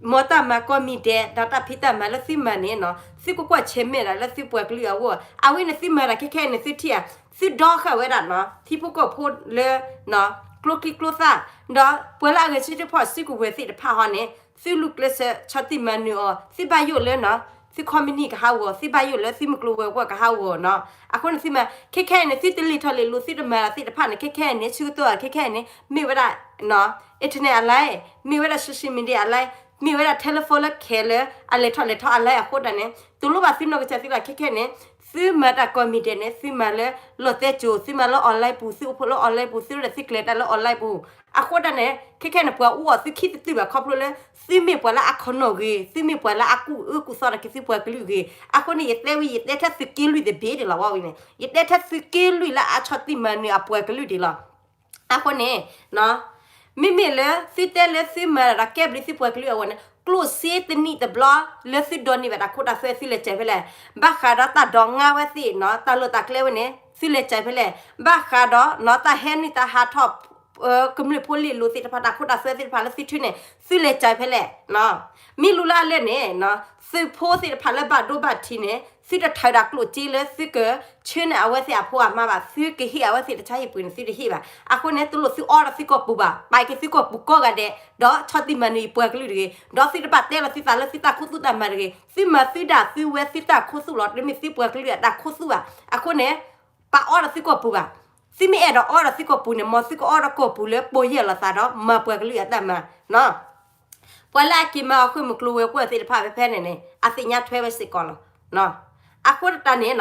မ်တၢ်မၤကိးမံၤဒဲး ဒီးတၢ်ဖံးတၢ်မၤလၢသုမၤန့ၣ်နီၤ သုကကွၢ်ဆၢၣ်မဲာ်ဒၣ်လၢသုပှၤကလုာ်အဂီၢ်, အဝဲန့ၣ်သုမၤဒၣ်ခဲခဲအံၤန့ၣ် သုထံၣ်ဧါ, သုဒီဃာ်ဝဲဒၣ်နီၤ ထံဖိကီၢ်ဖိလၢ ကျိချံကျိသၣ်, ဒီးပှၤလၢအဂဲၤဆၢထၢၣ်ဖီၣ်စုကဝဲၤသ့ၣ်တဖၣ်ဟီန့ၣ် သုလူၤကျဲးစၢးဆီၣ်တံၢ်မၤနၢၤအီၤ, သုဘၣ်ယိၣ်လၢနီၤ သု company ကဟးဂီၤ, သုဘၣ်ယိၣ်လၢသုမုၢ်ကျိၤဝဲၤကွာ်ကဟးဂီၤနီၤ. အဃိန့ၣ်သုမၤ ခဲခဲအံၤန့ၣ် သုတလံာ်ထီၣ်လံာ်လီၤ သုတမၤဒၣ်သ့ၣ်တဖၣ်န့ၣ် ခဲခဲအံၤန့ၣ် ဆၢကတီၢ်ခဲခဲအံၤန့ၣ် မ့ၢ်ဝဲဒၣ် internet အလါ, မ့ၢ်ဝဲဒၣ် social media အလါ, မ့ၢ်ဝဲဒၣ် telephone လၢခဲလၢာ် အလဲၤထီၣ်လဲၤထီအလါအဃိတၢ်န့ၣ် တလိၣ်ဘၣ်သုနီၢ်ကစၢ်သုဒၣ်ခဲခဲန့ၣ် သုမၤတၢ်ကိးမံၤဒဲးန့ၣ် သုမၤလၢလီၢ်သဲကၠိၤ, သုမၤလၢ online ပူၤ, သုအိၣ်ဖှိၣ်လၢ online ပူၤ, သုဝဲဒၣ်သုကျဲၤတၢ်လၢ online ပူၤ. အဃိတၢ်န့ၣ် ခဲခဲန့ၣ် ပှၤအူအီၣ်သုခံသ့ၣ်တဖၣ်ဘၣ်ခီဖျိလၢ သုမ့ၢ်ပှၤလၢအခိၣ်နူာ်ဂ့ၤ, သုမ့ၢ်ပှၤလၢအကူၣ်အၢကူၣ်သီတၢ်က့ၤသုပှၤကလုာ်ဂ့ၤ. အဃိန့ၣ် ယတဲဝဲ ယတဲထဲသုးက့လွံၢ်တဘ့ၣ်ဒံးလီၤဝဲန့ၣ်, ယတဲထဲသုးက့လွံၢ်လၢအဆီၣ်တံၢ်မၤနၢၤအပှၤကလုာ်ဒံးလီၤ. အဃိန့ၣ် မ့မ့ၢ်လၢသုတဲလၢသုမၤတၢ်ဒီးကဲဘျုးသုပှၤကလုာ်အဂီၢ်န့ၣ် ကျိၣ်စ့တနံၣ်တဘျီ လၢသုဒိးန့ၢ်ဘၣ်တၢ်ခိတၢ်သွဲ သုလဲၤစဲးဖဲလဲၣ်. ဘၣ်ဃးဒီးတၢ်ဒိးငါဝဲသ့ၣ်နီၤ တၢ်လီၢ်တၢ်ကျဲဝဲန့ၣ် သုလဲၤစဲးဖဲလဲၣ်. ဘၣ်ဃးဒီးနီၤ တၢ်ဟဲနုာ်တၢ်ဟးထီၣ် ကမျၢၢ်ဖိလ့ၣ်လိၤသ့ၣ်တဖၣ် တၢ်ခိတၢ်သွဲသ့ၣ်တဖၣ်လၢသုထုန့ၣ် သုလဲၤစဲးဖဲလဲၣ်. မ့ၢ်လူၤလၢအလၢန့ၣ် သုးဖိသ့ၣ်တဖၣ်လၢဘၣ်ဒိဘၣ်ထံးန့ၣ် သုတထၢးဒၣ်ကျိၣ်စ့လၢသုကဆှၢန့ၢ်အဝဲသ့ၣ်အဖိအမါဘၣ်, သုကဟ့ၣ်အဝဲသ့ၣ်တဆါဟ့ၣ်ပှ့ၤန့ၣ် သုတဟ့ၣ်ဘၣ်. အဃိန့ၣ် တလိၣ်သုအီဒီးသုကီၢ်ပူၤဘၣ်, ပာ်က့ၤသုကီၢ်ပူၤကိးဂၤဒဲး, ဒီးဆီၣ်တံၢ်မၤနၢၤယပှၤကလုာ်တဂ့ၤ, ဒီးသုတဘၣ်တဲလီၤသုသးလၢသုတၢ်ခူသူၣ်တၢ်မၤတဂ့ၤ. သုမၤသုဒၣ်သုဝဲသုတၢ်ခူသူၣ်လီၤ, တမ့ၢ်သုပှၤကလုာ်အတၢ်ခူသူၣ်ဘၣ်. အဃိန့ၣ် ပာ်အီဒီးသုကီၢ်ပူၤဘၣ်. သုမ့ၢ်အဲၣ်ဒိးအီဒီးသုကီၢ်ပူၤန့ၣ် မ်သုကအီဒီးကီၢ်ပူၤလၢပိာ်ယဲၢ်လိာ်သးဒီး မၤပှၤကလုာ်အတၢ်မၤ ပှၤလၢအက့ၤမၤအီၤဃုာ်မုၢ်ကျိၤဝဲၤကွာ်သ့ၣ်တဖၣ်ဖဲဖဲန့ၣ်န့ၣ် အသ့ၣ်ညါထွဲဝဲစ့ၢ်ကီးလီၤ. အဃိတၢ်န့ၣ်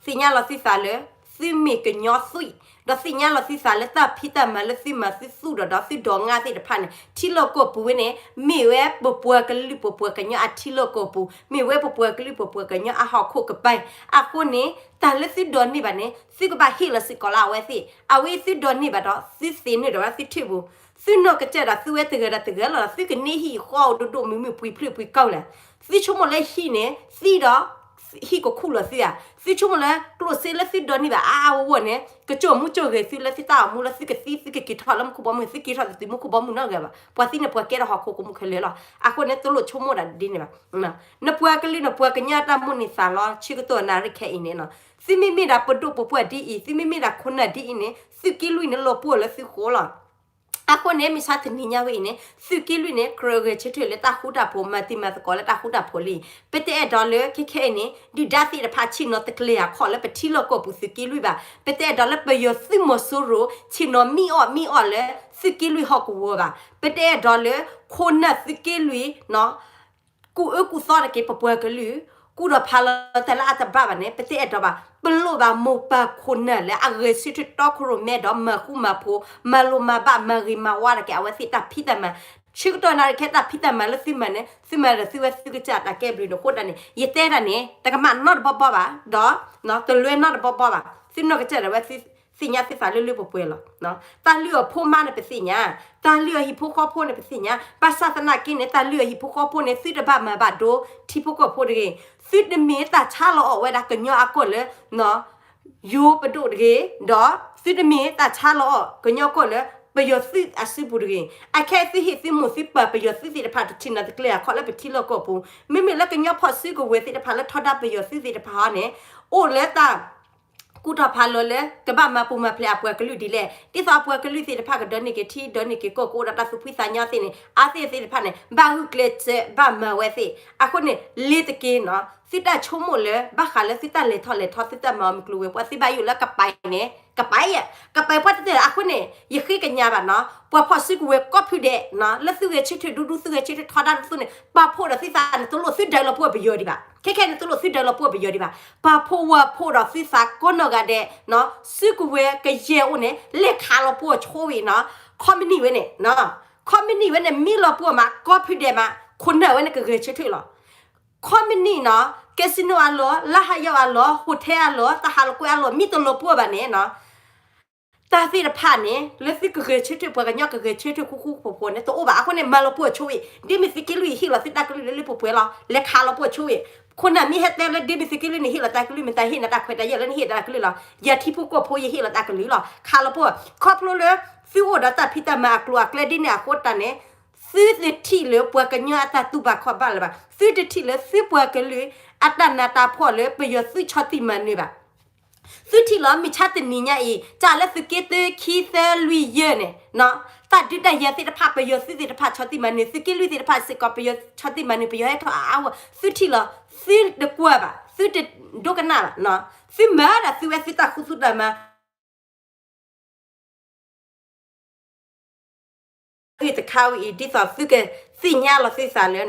သ့ၣ်ညါလီၤသုသးလၢ သုမ့ၢ်ကညီသွံၣ်, ဒီးသ့ၣ်ညါလီၤသုသးလၢတၢ်ဖံးတၢ်မၤလၢသုမၤသုသူၣ်ဒီး ဒီးသုဒိးငါသ့ၣ်တဖၣ်န့ၣ် ထံလီၢ်ကီၢ်ပူၤဝဲန့ၣ် မ့ၢ်ဝဲပပှၤကလုာ်ပပှၤကညီအထံလီၢ်ကီၢ်ပူၤ, မ့ၢ်ဝဲပပှၤကလုာ်ပပှၤကညီအဟီၣ်ခိၣ်ကပၤ. အဃိန့ၣ် တၢ်လၢသုဒိးန့ၢ်ဘၣ်န့ၣ် သုကဘၣ်ဟ့ၣ်လီၤစ့ၢ်ကီးလၢအဝဲသ့ၣ်, အဝဲသုဒိးန့ၢ်ဘၣ်ဒီး သုသ့ၣ်နုာ်ဒီးဝဲသုထံၣ်ပူၤ, သုနီၢ်ကစၢ်ဒၣ်သုဝဲတဂၤဒီးတဂၤလီၤ, သုကန့ၢ်ဟံၣ်ဃီအိၣ်ဒိၣ်ဒိၣ်မုၢ်မုၢ်ပှံၤဖျၢၣ်ပှံၤကီၢ်လဲၣ်. သုဆိကမိၣ်လၢဟံၣ်န့ၣ် သံဒီး ဟံၣ်ကခူၣ်လီၤသုဧါ. သုဆိကမိၣ်လၢကျိၣ်စ့လၢသုဒိးန့ၢ်ဘၣ်အါအါဂီၢ်ဂီၢ်န့ၣ် ကစိာ်မူစိာ်ဂဲၤသုလၢသုတၢ်အိၣ်မူလၢသုကသံ သုကက့ၤထီၣ်လၢမူခိၣ်ဘီမုၢ်, သုက့ၤထီၣ်သုမူခိၣ်ဘီမုၢ်နီတဂၤဘၣ်. ပှၤသံန့ၣ်ပှၤကဲထီၣ်ဟီၣ်ခိၣ်ကမူၣ်ခဲလၢာ်လီၤ. အဃိန့ၣ် တလိၣ်ဆိကမိၣ်ဒၣ်ဒ်န့ၣ်ဘၣ်. နပှၤကလုာ်နပှၤကညီတၢ်မိၣ်န့ၢ်သးလီ ဆၢကတီၢ်နၣ်ရံၣ်ခဲအံၤန့ၣ်နီၤ, သုမ့မ့ၢ်ဒၣ်ပဒိၣ်ပပှၢ်ဒ်အံၤ, သုမ့မ့ၢ်ဒၣ်ခိၣ်နၢ်ဒ်အံၤန့ၣ် သုးက့လွံၢ်န့ၣ်လီၤပှီၢ်လၢသုဃိလီၤ. အဃိန့ၣ် မုၢ်ဆါတနံၤညါဝဲအံၤန့ၣ် သုးက့လွံၢ်န့ၣ် ကြၢးဂဲၤဆၢထၢၣ်လၢတၢ်ဃူတၢ်ဖိး မၤတံၤမၤသကိးလၢတၢ်ဃူတၢ်ဖိးလံ. ပတအဲၣ်ဒိးလၢခဲခဲအံၤန့ၣ် ဒုၣ်ဒါသ့ၣ်တဖၣ် ဆ့ၣ်နီၤတကျဲၤအခိၣ်လၢပထံလီၢ်ကီၢ်ပူၤသုးက့လွံၢ်ဘၣ်. ပတအဲၣ်ဒိးလၢပယီၤသုးမီၤစိရိၤ ဆ့ၣ်နီၤမံအီၣ်မံအီၣ်လၢသုးက့လွံၢ်ဟီၣ်ကဝီၤဘၣ်. ပတအဲၣ်ဒိးလၢခိၣ်နၢ်သုးက့လွံၢ် ကူၣ်အၢကူၣ်သီတက့ၢ်ပပှၤကလုာ်, ကူၣ်ဒီးဖးလီၤတၢ်လၢအတဘၣ်ဘၣ်န့ၣ် ပတအဲၣ်ဒိးဘၣ်. ပလိၣ်ဘၣ်မိၢ်ပၢ်ခိၣ်နၢ်လၢအဂဲၤဆၢထၢၣ်တီခိၣ်ရိၣ်မဲဒီးမၤဃူမၤဖိး မၤလိၤမၤဘၣ်မၤဂ့ၤမၤဝါတက့ၢ် အဝဲသ့ၣ်တၢ်ဖံးတၢ်မၤ. ဆၢကတီၢ်နၣ်ရံၣ်ခဲတၢ်ဖံးတၢ်မၤလၢသုမၤန့ၣ် သုမၤဒီးသုဝဲသုကစၢ်တၢ်ကဲဘျုးန့ၣ် အဃိတၢ်န့ၣ် ယတဲတၢ်န့ၣ် တကမၣ်နီတဘီဘီဘၣ် ဒီး တလွဲနီတဘီဘီဘၣ်. သုနီၢ်ကစၢ်ဒၣ်ဝဲ သ့ၣ်ညါသ့ၣ်သးလၢလၢပှဲၤပှဲၤလီၤ. တၢ်လုၢ်အီၣ်ဖိမါန့ၣ်ပသ့ၣ်ညါ, တၢ်လုၢ်အီၣ်ဟံၣ်ဖိဃီဖိန့ၣ်ပသ့ၣ်ညါ, ဘၣ်ဆၣ်သနာ်က့န့ၣ် တၢ်လုၢ်အီၣ်ဟံၣ်ဖိဃီဖိန့ၣ် သုတဘၣ်မၤဘၣ်ဒိထံဖိကီၢ်ဖိတဂ့ၤ. သုတမ့ၢ်တၢ်ဆါလီၤအီၣ်ဝဲဒၣ်ကညီအကီၢ်လၢ ယိၤပဒိၣ်တဂ့ၤ, ဒီးသုတမ့ၢ်တၢ်ဆါလီၤအီၣ်ကညီကီၢ်လၢ ပယီၤသုးအစုပူၤတဂ့ၤ. အခဲအံၤသုဟ့ၣ်သုမိၣ်သုပၢ်ပယီၤသုးသ့ၣ်တဖၣ်တဆ့ၣ်နီၤတကျဲၤအခိၣ်လၢပထံလီၢ်ကီၢ်ပူၤ, မ့မ့ၢ်လၢကညီဖီၣ်စုကဝဲၤသ့ၣ်တဖၣ်လၢထီဒါပယီၤသုးသ့ၣ်တဖၣ်ဟီန့ၣ် အိၣ်လၢတၢ် ကူၣ်ထီၣ်ဖးလီၤလၢ ကဘၣ်မၤပူၤမၤဖျဲးအပှၤကလုာ်ဒ်လဲၣ်. ဒ်သိးအပှၤကလုာ်သ့ၣ်တဖၣ်ကဒိးန့ၢ်က့ၤထံ ဒိးန့ၢ်က့ၤကီၢ် ကအိၣ်ဒီးတၢ်သူၣ်ဖှံသးညီသ့ၣ်န့ၣ် အဝဲသ့ၣ်သ့ၣ်တဖၣ်န့ၣ် ဘၣ်ဂုာ်ကျဲးစၢးဘၣ်မၤဝဲသ့ၣ်. အဃိန့ၣ် လ့ၤတက့ၢ်နီၤ သုတၢ်ဆိကမိၣ်လၢ ဘၣ်ဃးလၢသုတၢ်လဲၤထီၣ်လဲၤထီ သုတၢ်မၤအီၤမုၢ်ကျိၤဝဲၤကွာ် သုဘၣ်ယိၣ်လၢကပၤအံၤန့ၣ် ကပၤအံၤ, ကပၤအံၤပှၢ်တတၢၢ် အဃိန့ၣ် ယဃ့ကညးဘၣ်နီၤ ပှၤဖီၣ်စုကဝဲၤကိးဖုဒဲးနီၤ လၢသုဂဲၤဆၢထၢၣ်ဒူဒူ သုဂဲၤဆၢထၢၣ်ထီဒါဒူဒူန့ၣ် ပာ်ဖှိၣ်ဒီးသုသးန့ၣ် တလိၣ်သုဒၢလီၤပှီၢ်ပယီၤဒံးဘၣ်. ခဲခဲန့ၣ် တလိၣ်သုဒၢလီၤပှီၢ်ပယီၤဒံးဘၣ်. ပာ်ဖှိၣ်ဝဲဖှိၣ်ဒီးသုသးကိးနီၢ်ဂၤဒဲးနီၤ စုကဝဲၤကယဲၢ်အိၣ်န့ၣ် လဲၤခးလီၤပှီၢ်ဆိဝံၤနီၤ ခီမနံၣ်ဝဲန့ၣ် ခီမနံၣ်ဝဲန့ၣ် မံလီၤပှီၢ်မး ကိးဖုဒဲးမး ခိၣ်နၢ်ဝဲန့ၣ် ကဂဲၤဆၢထၢၣ်လီၤ. ခီမနံၣ်နီၤ casino အလီၢ်, လၢဟးယီၢ်အလီၢ်, hotel အလီၢ်, တၢ်ဟးလိာ်ကွဲအလီၢ် မ့ၢ်တလီၤပှီၢ်ဘၣ်န့ၣ်နီၤ တၢ်သ့ၣ်တဖၣ်န့ၣ် လၢသုကဂဲၤဆၢထၢၣ် ပှၤကညီကဂဲၤဆၢထၢၣ်ဃူဃူဖိးဖိးန့ၣ် တအိၣ်ဘၣ်. အဃိန့ၣ် မၤလီၤပှီၢ်ဆိဝံၤ ဒ့မုၢ်သုးက့လွံၢ် ယဟ့ၣ်လီၤသုတၢ်ကလုၢ်လၢလၢပှဲၤပှဲၤလီၤ. လဲၤခးလီၤပှီၢ်ဆိဝံၤ ခိၣ်နၢ်မ့ၢ်ဟဲတဲလၢ ဒ့မုၢ်သုးက့လွံၢ်န့ၣ် ဟ့ၣ်လီၤတၢ်ကလုၢ် မ့ၢ်တဟ့ၣ်နတၢ်ခွဲးတၢ်ယာ်လၢနဟ့ၣ်တၢ်ကလုၢ်လီၤ. ယၤထံဖိကီၢ်ဖိ ယဟ့ၣ်လီၤတၢ်ကလုၢ်လီၤ. ခးလီၤပှီၢ် ခီဖျိလၢ သုအိၣ်ဒီးတၢ်ဖံးတၢ်မၤအကျိၤအကျဲဒ်န့ၣ်အဃိတၢ်န့ၣ် သုတထံၣ်လၢပှၤကညီအတၢ်တူၢ်ဘၣ်ခီၣ်ဘၣ်လၢၤဘၣ်. သုတထံၣ်လၢသုပှၤကလုာ်အတၢ်နးတၢ်ဖှီၣ်လၢပယီၤသုဆီၣ်တံၢ်မၤနၢၤဘၣ်. သုထံၣ်လီၤ မုၢ်ဆါတနံၤညါအံၤ တၢ်လၢသုးက့တၢ ခံ သၢ လွံၢ် ယဲၢ်န့ၣ် တၢ်ဒုးတၢ်ယၤသ့ၣ်တဖၣ် ပယီၤသုးသ့ၣ်တဖၣ်ဆီၣ်တံၢ်မၤနၢၤ, သုးက့လွံၢ်သ့ၣ်တဖၣ်စ့ၢ်ကီး ပယီၤဆီၣ်တံၢ်မၤနၢၤ, ပယီၤဟဲထီၣ်အါအါဂီၢ် သုထံၣ်လီၤ. သုတကွၢ်ဘၣ်, သုတဒိကနၣ်ဘၣ်. သုမၤဒၣ်သုဝဲသုတၢ်ဃူသူၣ်တၢ်မၤ ဂ့ၢ်တခါဝဲအံၤ ဒ်သိးသုကသ့ၣ်ညါလီၤသုသးလၢ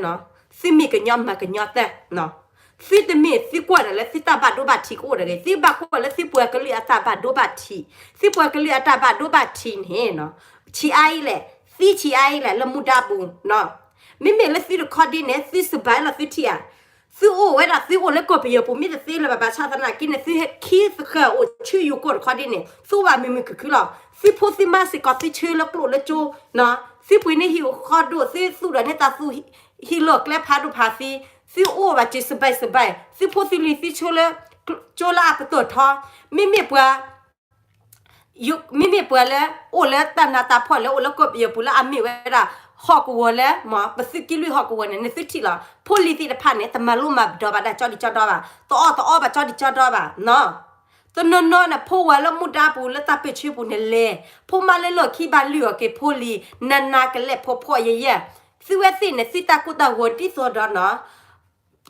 သုမ့ၢ်ကညီမၤကညီတၢ်, သုတမ့ၢ်သုကွၢ်ဒီးလၢသုတၢ်ဘၣ်ဒိဘၣ်ထံးကအိၣ်တဂ့ၤ, သုဘၣ်ကွၢ်လၢသုပှၤကလုာ်အတၢ်ဘၣ်ဒိဘၣ်ထံး, သုပှၤကလုာ်အတၢ်ဘၣ်ဒိဘၣ်ထံးန့ၣ် ဆံးအါအံၤလဲၣ်, သံဆံးအါအံၤလဲၣ် လၢမူဒါပူၤ, မ့မ့ၢ်လၢသုတခီဒ်န့ၣ် သုစဘဲလီၤသုထံၣ်ဧါ. သုအိၣ်ဝဲဒၣ် သုအိၣ်လၢကီၢ်ပယီၤပူၤ မ့ၢ်တသ့လၢၤဘၣ် ဘၣ်ဆၣ်သနာ်က့န့ၣ် သုခံသဃၢၤအိၣ်ဆူယိၤကီၢ်တခီဒ်န့ၣ် သုအိၣ်ဘၣ်မုာ်မုာ်ခုၣ်ခုၣ်လီၤ. သုဖိသုမါစ့ၢ်ကီး သုဆၢလၢကျိၣ်လၢကၠိ, သုပှ့ၤန့ၢ်ဟံၣ်ဃီဒိၣ် သုသူၣ်ဒီးန့ၢ်တၢ်သူၣ်ဟံၣ်လီၢ်ကျဲဖးဒိၣ်ဖးသံ, သုအိၣ်ဘၣ်စၢၤစဘဲစဘဲ, သုဖိသုလံၤသုဆၢလၢကၠိလၢအပတီၢ်ထီ, မ့မ့ၢ်ပှၤ မ့မ့ၢ်ပှၤလၢ အိၣ်လၢတၢ်နးတၢ်ဖှီၣ်လၢအိၣ်လၢကီၢ်ပယီၤပူၤလၢအမ့ၢ်ဝဲဒၣ် ဟီၣ်ကဝီၤလၢ မ်ပသုးက့လွံၢ်ဟီၣ်ကဝီၤန့ၣ် နသုထံၣ်လီၤ. ဖိလံၤသ့ၣ်တဖၣ်န့ၣ် တမၤလိမၤဒိးဘၣ်ဒၣ်ကၠီဒံးကၠီဒီဘၣ်, တအီၣ်တအီဘၣ်ကၠီဒံးကၠီဒီဘၣ်နီၤ. တနီၤနီၤန့ၣ် ဖိဝၤလၢမူဒါပူၤလၢတၢ်ပၢၢ်ဆၢပူၤန့ၣ်လဲၤ, ဖိမါလၢလီၢ်ခံဘၣ်လုၢ်အီၣ်က့ၤဖိလံၤ နးနးကလဲာ်ဖှီၣ်ဖှီၣ်ယဲၢ်ယဲၢ်, သုဝဲသ့ၣ်န့ၣ် သုတၢ်ကိၢ်တၢ်ဂီၤဒ်သိးဒီးနီၤ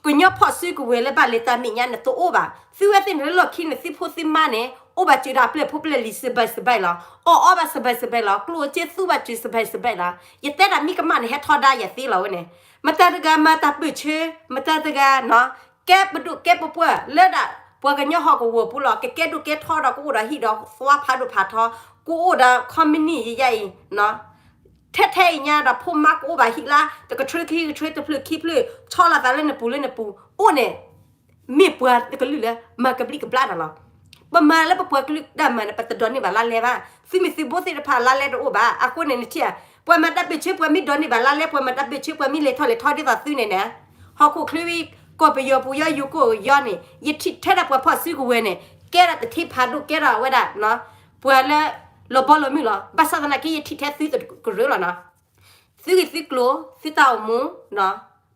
ကညီဖီၣ်စုကဝဲၤလၢဘၣ်လဲၤတၢ်မဲာ်ညါန့ၣ် တအိၣ်ဘၣ်. သုဝဲသ့ၣ်န့ၣ်လၢလီၢ်ခံန့ၣ် သုဖိသုမါန့ၣ် အိၣ်ဘၣ်စၢၤဒီးအပျဲၢ်ဖိပျဲၢ်လံၤစဘဲစဘဲလီၤ. အီၣ်အီဘၣ်စဘဲစဘဲလီၤ. ကျိၣ်စ့သူဘၣ်စၢၤစဘဲစဘဲလီၤ. ယတဲဒၣ်မ့ၢ်ကမၣ်န့ၣ် ဟဲထီဒါယၤသ့လီၤဝဲန့ၣ်. မတၤတဂၤမၤတၢ်ပၢၢ်ဆၢ, မတၤတဂၤနီၤ ကဲပဒိၣ်ကဲပပှၢ်လၢဒၣ် ပှၤကညီဟီၣ်ကဝီၤပူၤလီၤ. ကကဲဒိၣ်ကဲထီဒီးကအိၣ်ဒီးဟံၣ်ဒီးသွါဖးဒိၣ်ဖးထီ, ကအိၣ်ဒီးခီမနံၣ်ယဲၢ်ယဲၢ်အံၤ ထဲထဲအံၤညါဒီး ဖိမါကအိၣ်ဘၣ်ဟံၣ်လါ တကထြၢခံကထြၢ တဖျၢၣ်ခံဖျၢၣ် ဆီလီၤသးလၢနပူၤလၢနပူၤ အိၣ်န့ၣ် မ့ၢ်ပှၤတကလုာ်လၢ မၤကဘျံးကဘျၣ်တၢ်လီၤ. ပမၤလၢပပှၤကလုာ်တၢ်မၤန့ၣ် ပတဒိးန့ၢ်ဘၣ်လါလဲဘၣ်. သုးမုၢ်သုးဘိသ့ၣ်တဖၣ်လါလဲတအိၣ်ဘၣ်. အဃိန့ၣ်နထံၣ်ဧါ, ပှၤမၤတၢ်ပၢၢ်ဆၢ ပှၤမ့ၢ်ဒိးန့ၢ်ဘၣ်လါလဲ ပှၤမၤတၢ်ပၢၢ်ဆၢ ပှၤမ့ၢ်လဲၤထီၣ်လဲၤထီဒ်သိးသုန့ၣ်န့ၣ် ဟီၣ်ခိၣ်ချၢဝံၤ ကီၢ်ပယီၤပူၤယီ ယိၤကီၢ်ယီန့ၣ် ယထံၣ်ထဲဒၣ်ပှၤဖီၣ်စုကဝဲၤန့ၣ် ကဲဒၣ်တထံဖးဒိၣ် ကဲဒၣ်ဝဲဒၣ် ပှၤလၢ လီၤဘီလီၤမုၢ်လီၤ. ဘၣ်ဆၣ်သနာ်က့ ယထံၣ်ထဲသုတကရၢလီၤနီၤ. သုဂ့ၢ်သုကျိၤ သုတၢ်အိၣ်မူ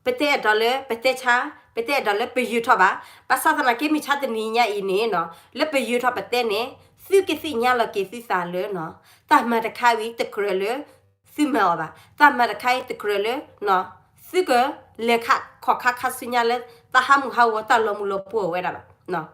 ပတအဲၣ်ဒိးလၢပတဲဆါ, ပတအဲၣ်ဒိးလၢပယၢၤထီၣ်ဘၣ်. ဘၣ်ဆၣ်သနာ်က့ မုၢ်ဆါတနံၤညါအံၤန့ၣ်နီၤ လၢပယၢၤထီၣ်ပတဲန့ၣ် သုကသ့ၣ်ညါလီၤက့ၤသုသးလၢနီၤ တၢ်မၤတခါဝံၤတကြၢးလၢ သုမၤအီၤဘၣ်. တၢ်မၤတခါအံၤတကြၢးလၢ သုကလဲၤခီၣ်ခါခါဆူညါလၢ တၢ်ဟးမုၢ်ဟးဂီၤ တၢ်လီၤမုၢ်လီၤပှီၢ်ဝဲဒၣ်ဘၣ်.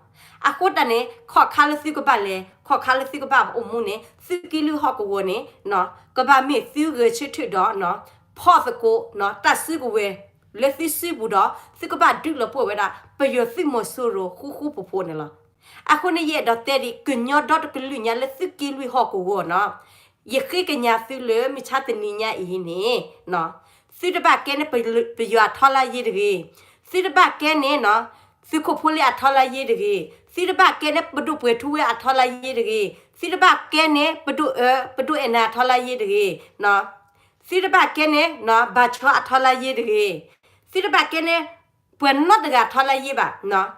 အဃိတၢ်န့ၣ် ခီၣ်ခါလၢသုကဘၣ်လဲၤ ခီၣ်ခါလၢသုကဘၣ်အိၣ်မူန့ၣ် သုးက့လွံၢ်ဟီၣ်ကဝီၤန့ၣ် ကဘၣ်မ့ၢ်သုဂဲၤဆၢထၢၣ်ဒီး ဖီၣ်သကိး တၢ်စုကဝဲၤ လၢသုစုပူၤဒီး သုကဘၣ်ဒုးလီၤပှီၢ်ဝဲဒၣ် ပယီၤသုးမီၤစိရိၤဃူဃူဖိးဖိးန့ၣ်လီၤ. အဃိန့ၣ် ယအဲၣ်ဒိးတဲဒ်ကညီဒီတကလုာ်ညါလၢသုးက့လွံၢ်ဟီၣ်ကဝီၤနီၤ ယဃ့ကညးသုလၢမုၢ်ဆါတနံၤညါအံၤန့ၣ် သုတဘၣ်ကဲန့ၣ် ပယီၤအထီလါယ့တဂ့ၤ, သုတဘၣ်ကဲန့ၣ် သုးခိၣ်ဖိလ့အထီလါယ့တဂ့ၤ, သုတဘၣ်ကဲန့ၣ် ပဒိၣ်ပှဲၤထူဝဲအထီလါယ့တဂ့ၤ, သုတဘၣ်ကဲန့ၣ် ပဒိၣ်အၢ ပဒိၣ်အဲၣ်နၤအထီလါယ့တဂ့ၤ, သုတဘၣ်ကဲန့ၣ် ဘၣ်ဆီအထီလါယ့တဂ့ၤ, သုတဘၣ်ကဲန့ၣ် ပှၤနီတဂၤအထီလါယ့ဘၣ်.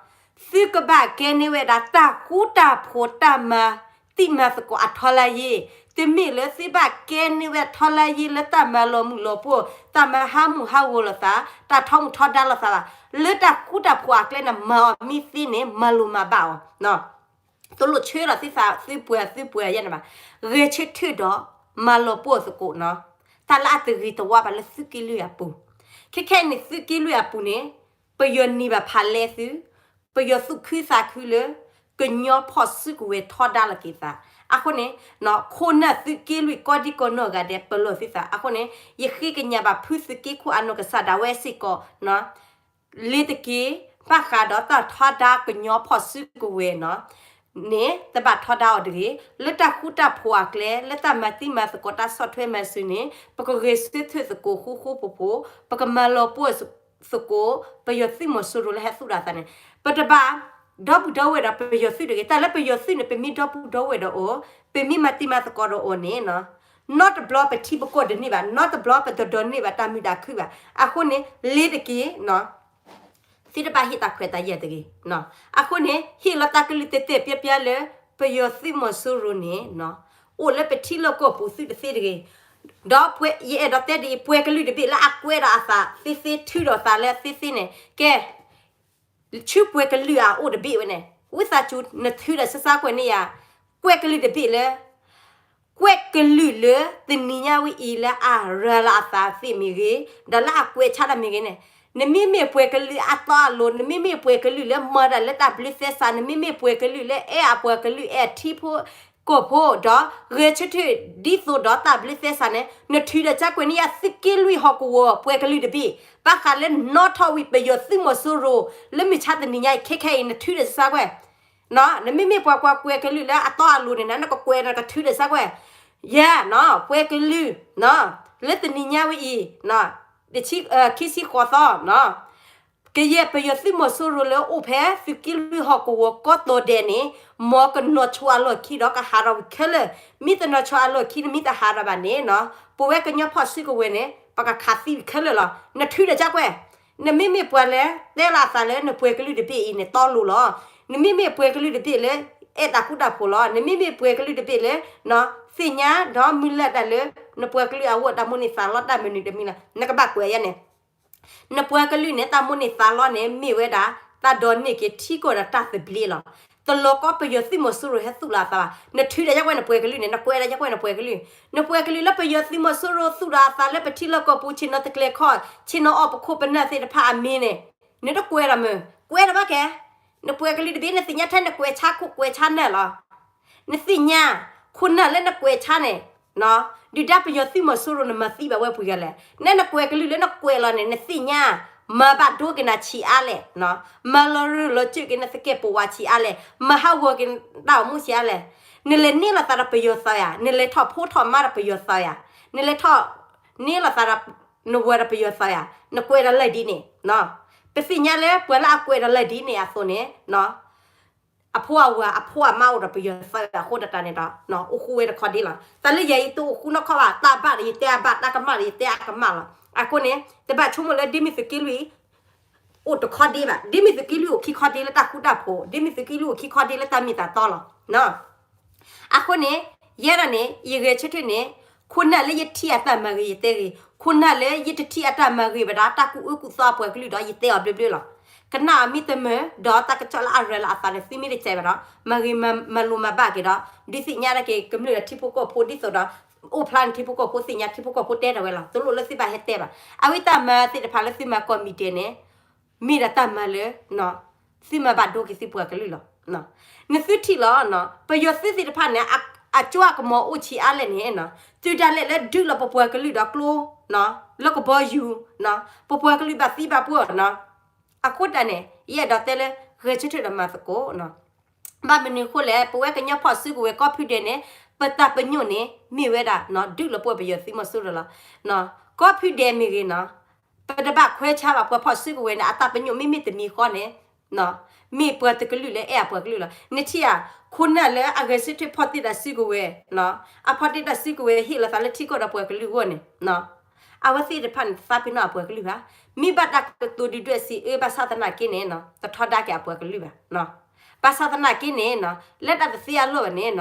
သုကဘၣ်ကဲန့ၢ်ဝဲဒၣ် တၢ်ဃူတၢ်ဖိး တၢ်မၤသံမၤသကိးအထီလါယ့, တမ့ၢ်လၢသုဘၣ်ကဲန့ၢ်ဝဲထီလါယ့လၢတၢ်မၤလီၤမုၢ်လီၤပှီၢ် တၢ်မၤဟးမုၢ်ဟးဂီၤလိာ်သး တၢ်ထီမုၢ်ထီဒါလိာ်သးဘၣ်. လၢတၢ်ဃူတၢ်ဖိးအကျဲန့ၣ် မၤအီၤမ့ၢ်သ့န့ၣ် မၤလိာ်မၤဘၣ်အီၤ တလိၣ်ဆၢလီၤသုသး သုပှဲၤသုပှဲၤယဲၢ်န့ၣ်ဘၣ်. ဂဲၤဆၢထၢၣ်ဒီး မၤလီၤပှီၢ်သကိးနီၤ, တၢ်လၢအတဂ့ၤတဝါဘၣ်လၢသုးက့လွံၢ်အပူၤ. ခဲခဲအံၤန့ၣ် သုးက့လွံၢ်အပူၤန့ၣ် ပယီၤနံၤဘၣ်ဖးလဲသု, ပယီၤသူၣ်ခုသးခုလၢ ကညီဖီၣ်စုကဝဲၤထီဒါလိာ်က့ၤသး. အဃိန့ၣ် ခိၣ်နၢ်သုးက့လွံၢ်ကိးဒံကိးနီၢ်ဂၤဒဲး ပလီၢ်သုသး. အဃိန့ၣ် ယဃ့ကညးဘၣ်ဖုသုးက့ခိၣ်အနီၢ်ကစၢ်ဒၣ်ဝဲစ့ၢ်ကီး လ့ၤတက့ၤ ဘၣ်ဃးဒီးတၢ်ထီဒါကညီဖီၣ်စုကဝဲၤနီၤ န့ၣ် တဘၣ်ထီဒါအီၤတဂ့ၤ. လၢတၢ်ဃူတၢ်ဖိးအကျဲ လၢတၢ်မၤသံမၤသကိးတၢ်ဆီၣ်ထွဲမၤစၢၤန့ၣ် ပကဂဲၤဆၢထၢၣ်သကိးဃူဃူဖိးဖိး, ပကမၤလီၤပှီၢ်သကိး ပယီၤသုးမီၤစိရိၤလၢဟဲသူၣ်ဒီးအသးန့ၣ် ပတဘၣ်ဒီပုၢ်ဒီဝဲၢ်ဒီးပယီၤသုးတဂ့ၤ. တၢ်လၢပယီၤသုးန့ၣ် ပမ့ၢ်ဒီပုၢ်ဒီဝဲၢ်ဒီးအီၤ, ပမ့ၢ်မၤသံမၤသကိးဒီးအီၤန့ၣ် နီတဘျီပထံပကီၢ်တန့ၢ်ဘၣ်, နီတဘျီပတဒိးန့ၢ်ဘၣ်တၢ်မုာ်တၢ်ခုၣ်ဘၣ်. အဃိန့ၣ် လ့ၤတက့ၤ သုတဘၣ်ဟ့ၣ်တၢ်ခွဲးတၢ်ယာ်တဂ့ၤ. အဃိန့ၣ် ဟ့ၣ်လီၤတၢ်ကလုၢ်တဲာ်တဲာ်ပျီပျီလၢ ပယီၤသုးမီၤစိရိၤန့ၣ် အိၣ်လၢပထံလီၢ်ကီၢ်ပူၤသုတသ့တဂ့ၤ. ဒီးယအဲၣ်ဒိးတဲဒ်အံၤ ပှၤကလုာ်တဘ့ၣ်လၢအကွဲးဒီးအသးသ့သ့ ထုးဒီးသးလၢသ့သ့န့ၣ် ကဲ ဆူပှၤကလုာ်အအိၣ်တဘ့ၣ်ဝဲန့ၣ် ဝံသးစူၤ နထုးဒီးစၢ်စၢ်ကွဲးန့ၢ်ယၤ ကွဲးကလုၢ်တဘ့ၣ်လၢ ကွဲးကလုာ်လၢတနံၤညါဝဲအံၤလၢအရၤလီၤအသးသ့မ့ၢ်ဂ့ၤ, ဒီးလၢအကွဲးဆါတၢ်မ့ၢ်ဂ့ၤန့ၣ်, နမ့မ့ၢ်ပှၤကလုာ်အတီအလိၤ, နမ့မ့ၢ်ပှၤကလုာ်လၢမၤတၢ်လၢတၢ်ဘျုးသဲစး, နမ့မ့ၢ်ပှၤကလုာ်လၢအဲၣ်အပှၤကလုာ် အဲၣ်အထံဖိကီၢ်ဖိ ဒီးဂဲၤဆၢထၢၣ်ဒ်သိးဒီးတၢ်ဘျုးသဲစးန့ၣ်, နထုးဒီးစၢ်ကွဲးန့ၢ်ယၤသုးက့လွံၢ်ဟီၣ်ကဝီၤပှၤကလုာ်တဘ့ၣ် ဘၣ်ဃးလၢနီၣ်ထီၣ်ဝံၤပယီၤသုးမီၤစိရိၤ လၢမုၢ်ဆါတနံၤညါအံၤ ခဲခဲအံၤ နထုးဒီးစၢ်ကွဲး နမ့မ့ၢ်ပှၤကွၢ်ကွဲးကလုာ်လၢအတီအလိၤန့ၣ် နကကွဲးဒီးကထုးဒီးစၢ်ကွဲး, ယၤနီၤ ပှၤကလုာ် လၢတနံၤညါဝဲအံၤ ခံဆံဃိးသီ ကယဲၢ်ပယီၤသုးမီၤစိရိၤလၢအိၣ်ဖဲသုးက့လွံၢ်ဟီၣ်ကဝီၤကီၢ်သီဒဲးန့ၣ် မ်ကနီၤဆိအလီၢ်ခံဒီးကဟးထီၣ်ဝံၤခဲလၢာ်, မ့ၢ်တနီၤဆိအလီၢ်ခံ နမ့ၢ်တဟးထီၣ်ဘၣ်န့ၣ်နီၤ ပဝဲကညီဖီၣ်စုကဝဲၤန့ၣ် ပကခးသံဝံၤခဲလၢာ်လီၤ. နထုးဒီးစၢ်ကွဲး နမ့မ့ၢ်ပှၤလၢတဲလီၤအသးလၢနပှၤကလုာ်တဘ့ၣ်အံၤန့ၣ်တီလိၤလီၤ. နမ့မ့ၢ်ပှၤကလုာ်တဘ့ၣ်လၢ အဲၣ်တၢ်ဃူတၢ်ဖိးလီၤ. နမ့မ့ၢ်ပှၤကလုာ်တဘ့ၣ်လၢ သ့ၣ်ညါဒီးမုၢ်လၢ်တၢ်လၢ နပှၤကလုာ်အဂီၢ်တၢ်မိၣ်န့ၢ်သးလီတၢ်မနုၤတမံၤလီၤ နကဘၣ်ကွဲးယၤန့ၣ် နပှၤကလုာ်န့ၣ် တၢ်မိၣ်န့ၢ်သးလီန့ၣ် မ့ၢ်ဝဲဒၣ် တၢ်ဒိးန့ၢ်က့ၤထံကီၢ်ဒီးတၢ်သဘျ့လီၤ. တလီၤကီပယီၤသုးမီၤစိရိၤဟဲသူၣ်လီၤအသးဘၣ်. နထုးဒီးယကွဲးနပှၤကလုာ်န့ၣ် နကွဲးဒီးယကွဲးနပှၤကလုာ်, နပှၤကလုာ်လၢပယီၤသုးမီၤစိရိၤသူၣ်ဒီးအသးလၢပထံလီၢ်ကီၢ်ပူၤ ဆ့ၣ်နီၤတကျဲၤခီၣ် ဆ့ၣ်နီၤအီၣ်ပခိၣ်ပနၢ်သ့ၣ်တဖၣ်အမံၤန့ၣ် နတကွဲးဒီးမုာ် ကွဲးဒီးဘၣ်ကဲ နပှၤကလုာ်တဘ့ၣ် နသ့ၣ်ညါထဲနကွဲးဆါခိၣ်ကွဲးဆါနၢ်လီၤ. နသ့ၣ်ညါ ခိၣ်နၢ်လၢနကွဲးဆါန့ၣ် ဒုၣ်ဒါပယီၤသုးမီၤစိရိၤ နမၤသံဘၣ်ဝဲပှၤဂၤလဲၣ်. နဲနကွဲးကလုာ်လၢနကွဲးလီၤန့ၣ် နသ့ၣ်ညါ မၤဘၣ်ဒိက့ၤနၤဆံးအါလဲၣ်, မၤလီၤရၢၢ်လီၤစၢၢ်က့ၤနသကဲးပဝးဆံးအါလဲၣ်, မၤဟးဂီၤက့ၤတၢ်အိၣ်မူဆံးအါလဲၣ်. နလဲၤန့ၢ်လိာ်သးဒီးပယီၤသးယၤ, နလဲၤထီၣ်ဖိထီၣ်မါဒီးပယီၤသးယၤ, နလဲၤထီၣ်န့ၢ်လိာ်သးဒီး နဝၤဒီးပယီၤသးယၤ, နကွဲးဒီးလၢဒ်န့ၣ် ပသ့ၣ်ညါလၢပှၤလၢအကွဲးဒီးလၢဒ်န့ၣ်အသိးန့ၣ် အဖိအဝၤအဖိအမါအိၣ်ဒီးပယီၤသးယၤအဃိဒၣ်တၢ်န့ၣ်ဒီး အိၣ်ဃူဝဲတခီဒ့လီၤ. တၢ်လၢယၤအံၤတအိၣ်ဃူနီတခီဘၣ်, တၢ်ဘၣ်ဒီးယတဲအဘၣ်, တၢ်ကမၣ်ဒီးယတဲအကမၣ်လီၤ. အဃိန့ၣ် တဘၣ်ဆိကမိၣ်လၢဒ်မ့ၢ်သုးက့လွံၢ် အိၣ်တခီဒ့ဘၣ်, ဒ်မ့ၢ်သုးက့လွံၢ်အိၣ်ခံခီဒ့လၢတၢ်ဃူတၢ်ဖိး, ဒ်မ့ၢ်သုးက့လွံၢ်အိၣ်ခံခီဒ့လၢတၢ်မ့ၢ်တၢ်တီလီၤ. အဃိန့ၣ် ယဲဒၣ်န့ၣ် ယဂဲၤဆၢထၢၣ်န့ၣ် ခိၣ်နၢ်လၢယထံၣ်အတၢ်မၤဂ့ၤယတဲဂ့ၤ, ခိၣ်နၢ်လၢယတထံၣ်အတၢ်မၤဂ့ၤဘၣ်ဒီး တၢ်ကူၣ်အၢကူၣ်သီအပှၤကလုာ်ဒီး ယတဲအီၤဘျၢဘျၢလီၤ. ကနၣ်အီၤမ့ၢ်တမုာ် ဒီးတၢ်ကစီၣ်လၢအရၤလီၤအသးန့ၣ် သုမ့ၢ်တကဲဘၣ်ဒီး မၤဂ့ၤမၤလိမၤဘၣ်က့ၤဒီး ဒုးသ့ၣ်ညါဒၣ်က့ၤကမျၢၢ်ဒီးထံဖိကီၢ်ဖိဒ်သိးဒီး အိၣ်ဖျါန့ၣ်ထံဖိကီၢ်ဖိ သ့ၣ်ညါထံဖိကီၢ်ဖိတဲဒၣ်ဝဲလီၤ. တလိၣ်လၢသုဘၣ်ဟဲတဲဘၣ်. အဝဲတၢ်မၤသ့ၣ်တဖၣ်လၢသုမၤကိးမံၤဒဲးန့ၣ် မ့ၢ်ဒၣ်တၢ်မၤလၢ သုမၤဘၣ်ဒိက့ၤသုပှၤကလုာ်လီၤ. နသုထံၣ်လီၤ ပယီၤသုးသ့ၣ်တဖၣ်န့ၣ် အကၠိအကမီၤအိၣ်ဆံးအါလဲၣ်န့ၣ် တုၤဒၣ်လဲာ်လၢဒုးလီၤပပှၤကလုာ်ဒီးကျိ လၢကဘီယူၤ ပပှၤကလုာ်ဘၣ်သံဘၣ်ပှၢ် အဃိတၢ်န့ၣ် ယအဲၣ်ဒိးတဲလၢ ဂဲၤဆၢထၢၣ်ဒီးမၤသကိး ဘၣ်မနုၤအဃိလဲၣ် ပဝဲကညီဖီၣ်စုကဝဲၤကီၢ်ဖုဒဲးန့ၣ် ပတၢ်ပညိၣ်န့ၣ် မ့ၢ်ဝဲဒၣ် ဒုးလီၤပှီၢ်ပယီၤသုးမီၤစိရိၤလီၤ. ကီၢ်ဖုဒဲးမ့ၢ်ဂ့ၤနီၤ ပတဘၣ်ခွဲးဆါဘၣ် ပှၤဖီၣ်စုကဝဲၤန့ၣ် အတၢ်ပညိၣ်မ့မ့ၢ်တမံၤဃီန့ၣ် မ့ၢ်ပှၤတကလုာ်လၢအဲၣ်အပှၤကလုာ်လီၤ. နထံၣ်ဧါ ခိၣ်နၢ်လၢအဂဲၤဆၢထၢၣ်ဖီၣ်တ့ၢ်တၢ်စုကဝဲၤ အဖီၣ်တ့ၢ်တၢ်စုကဝဲၤဟ့ၣ်လီၤသးလၢထံကီၢ်ဒီးပှၤကလုာ်အဂီၢ်န့ၣ် အဝဲသ့ၣ်တဖၣ်န့ၣ် တသးပ့ၤနီၣ်အပှၤကလုာ်ဘၣ်. မ့ၢ်ဘၣ်တၢ်ကတိၤဒုၣ်ဒွဲၣ်စံးအၢ ဘၣ်ဆၣ်သနာ်က့န့ၣ် တထီဒါက့ၤအပှၤကလုာ်ဘၣ်. ဘၣ်ဆၣ်သနာ်က့န့ၣ် လၢတၢ်တသ့အလီၢ်ဘၣ်န့ၣ်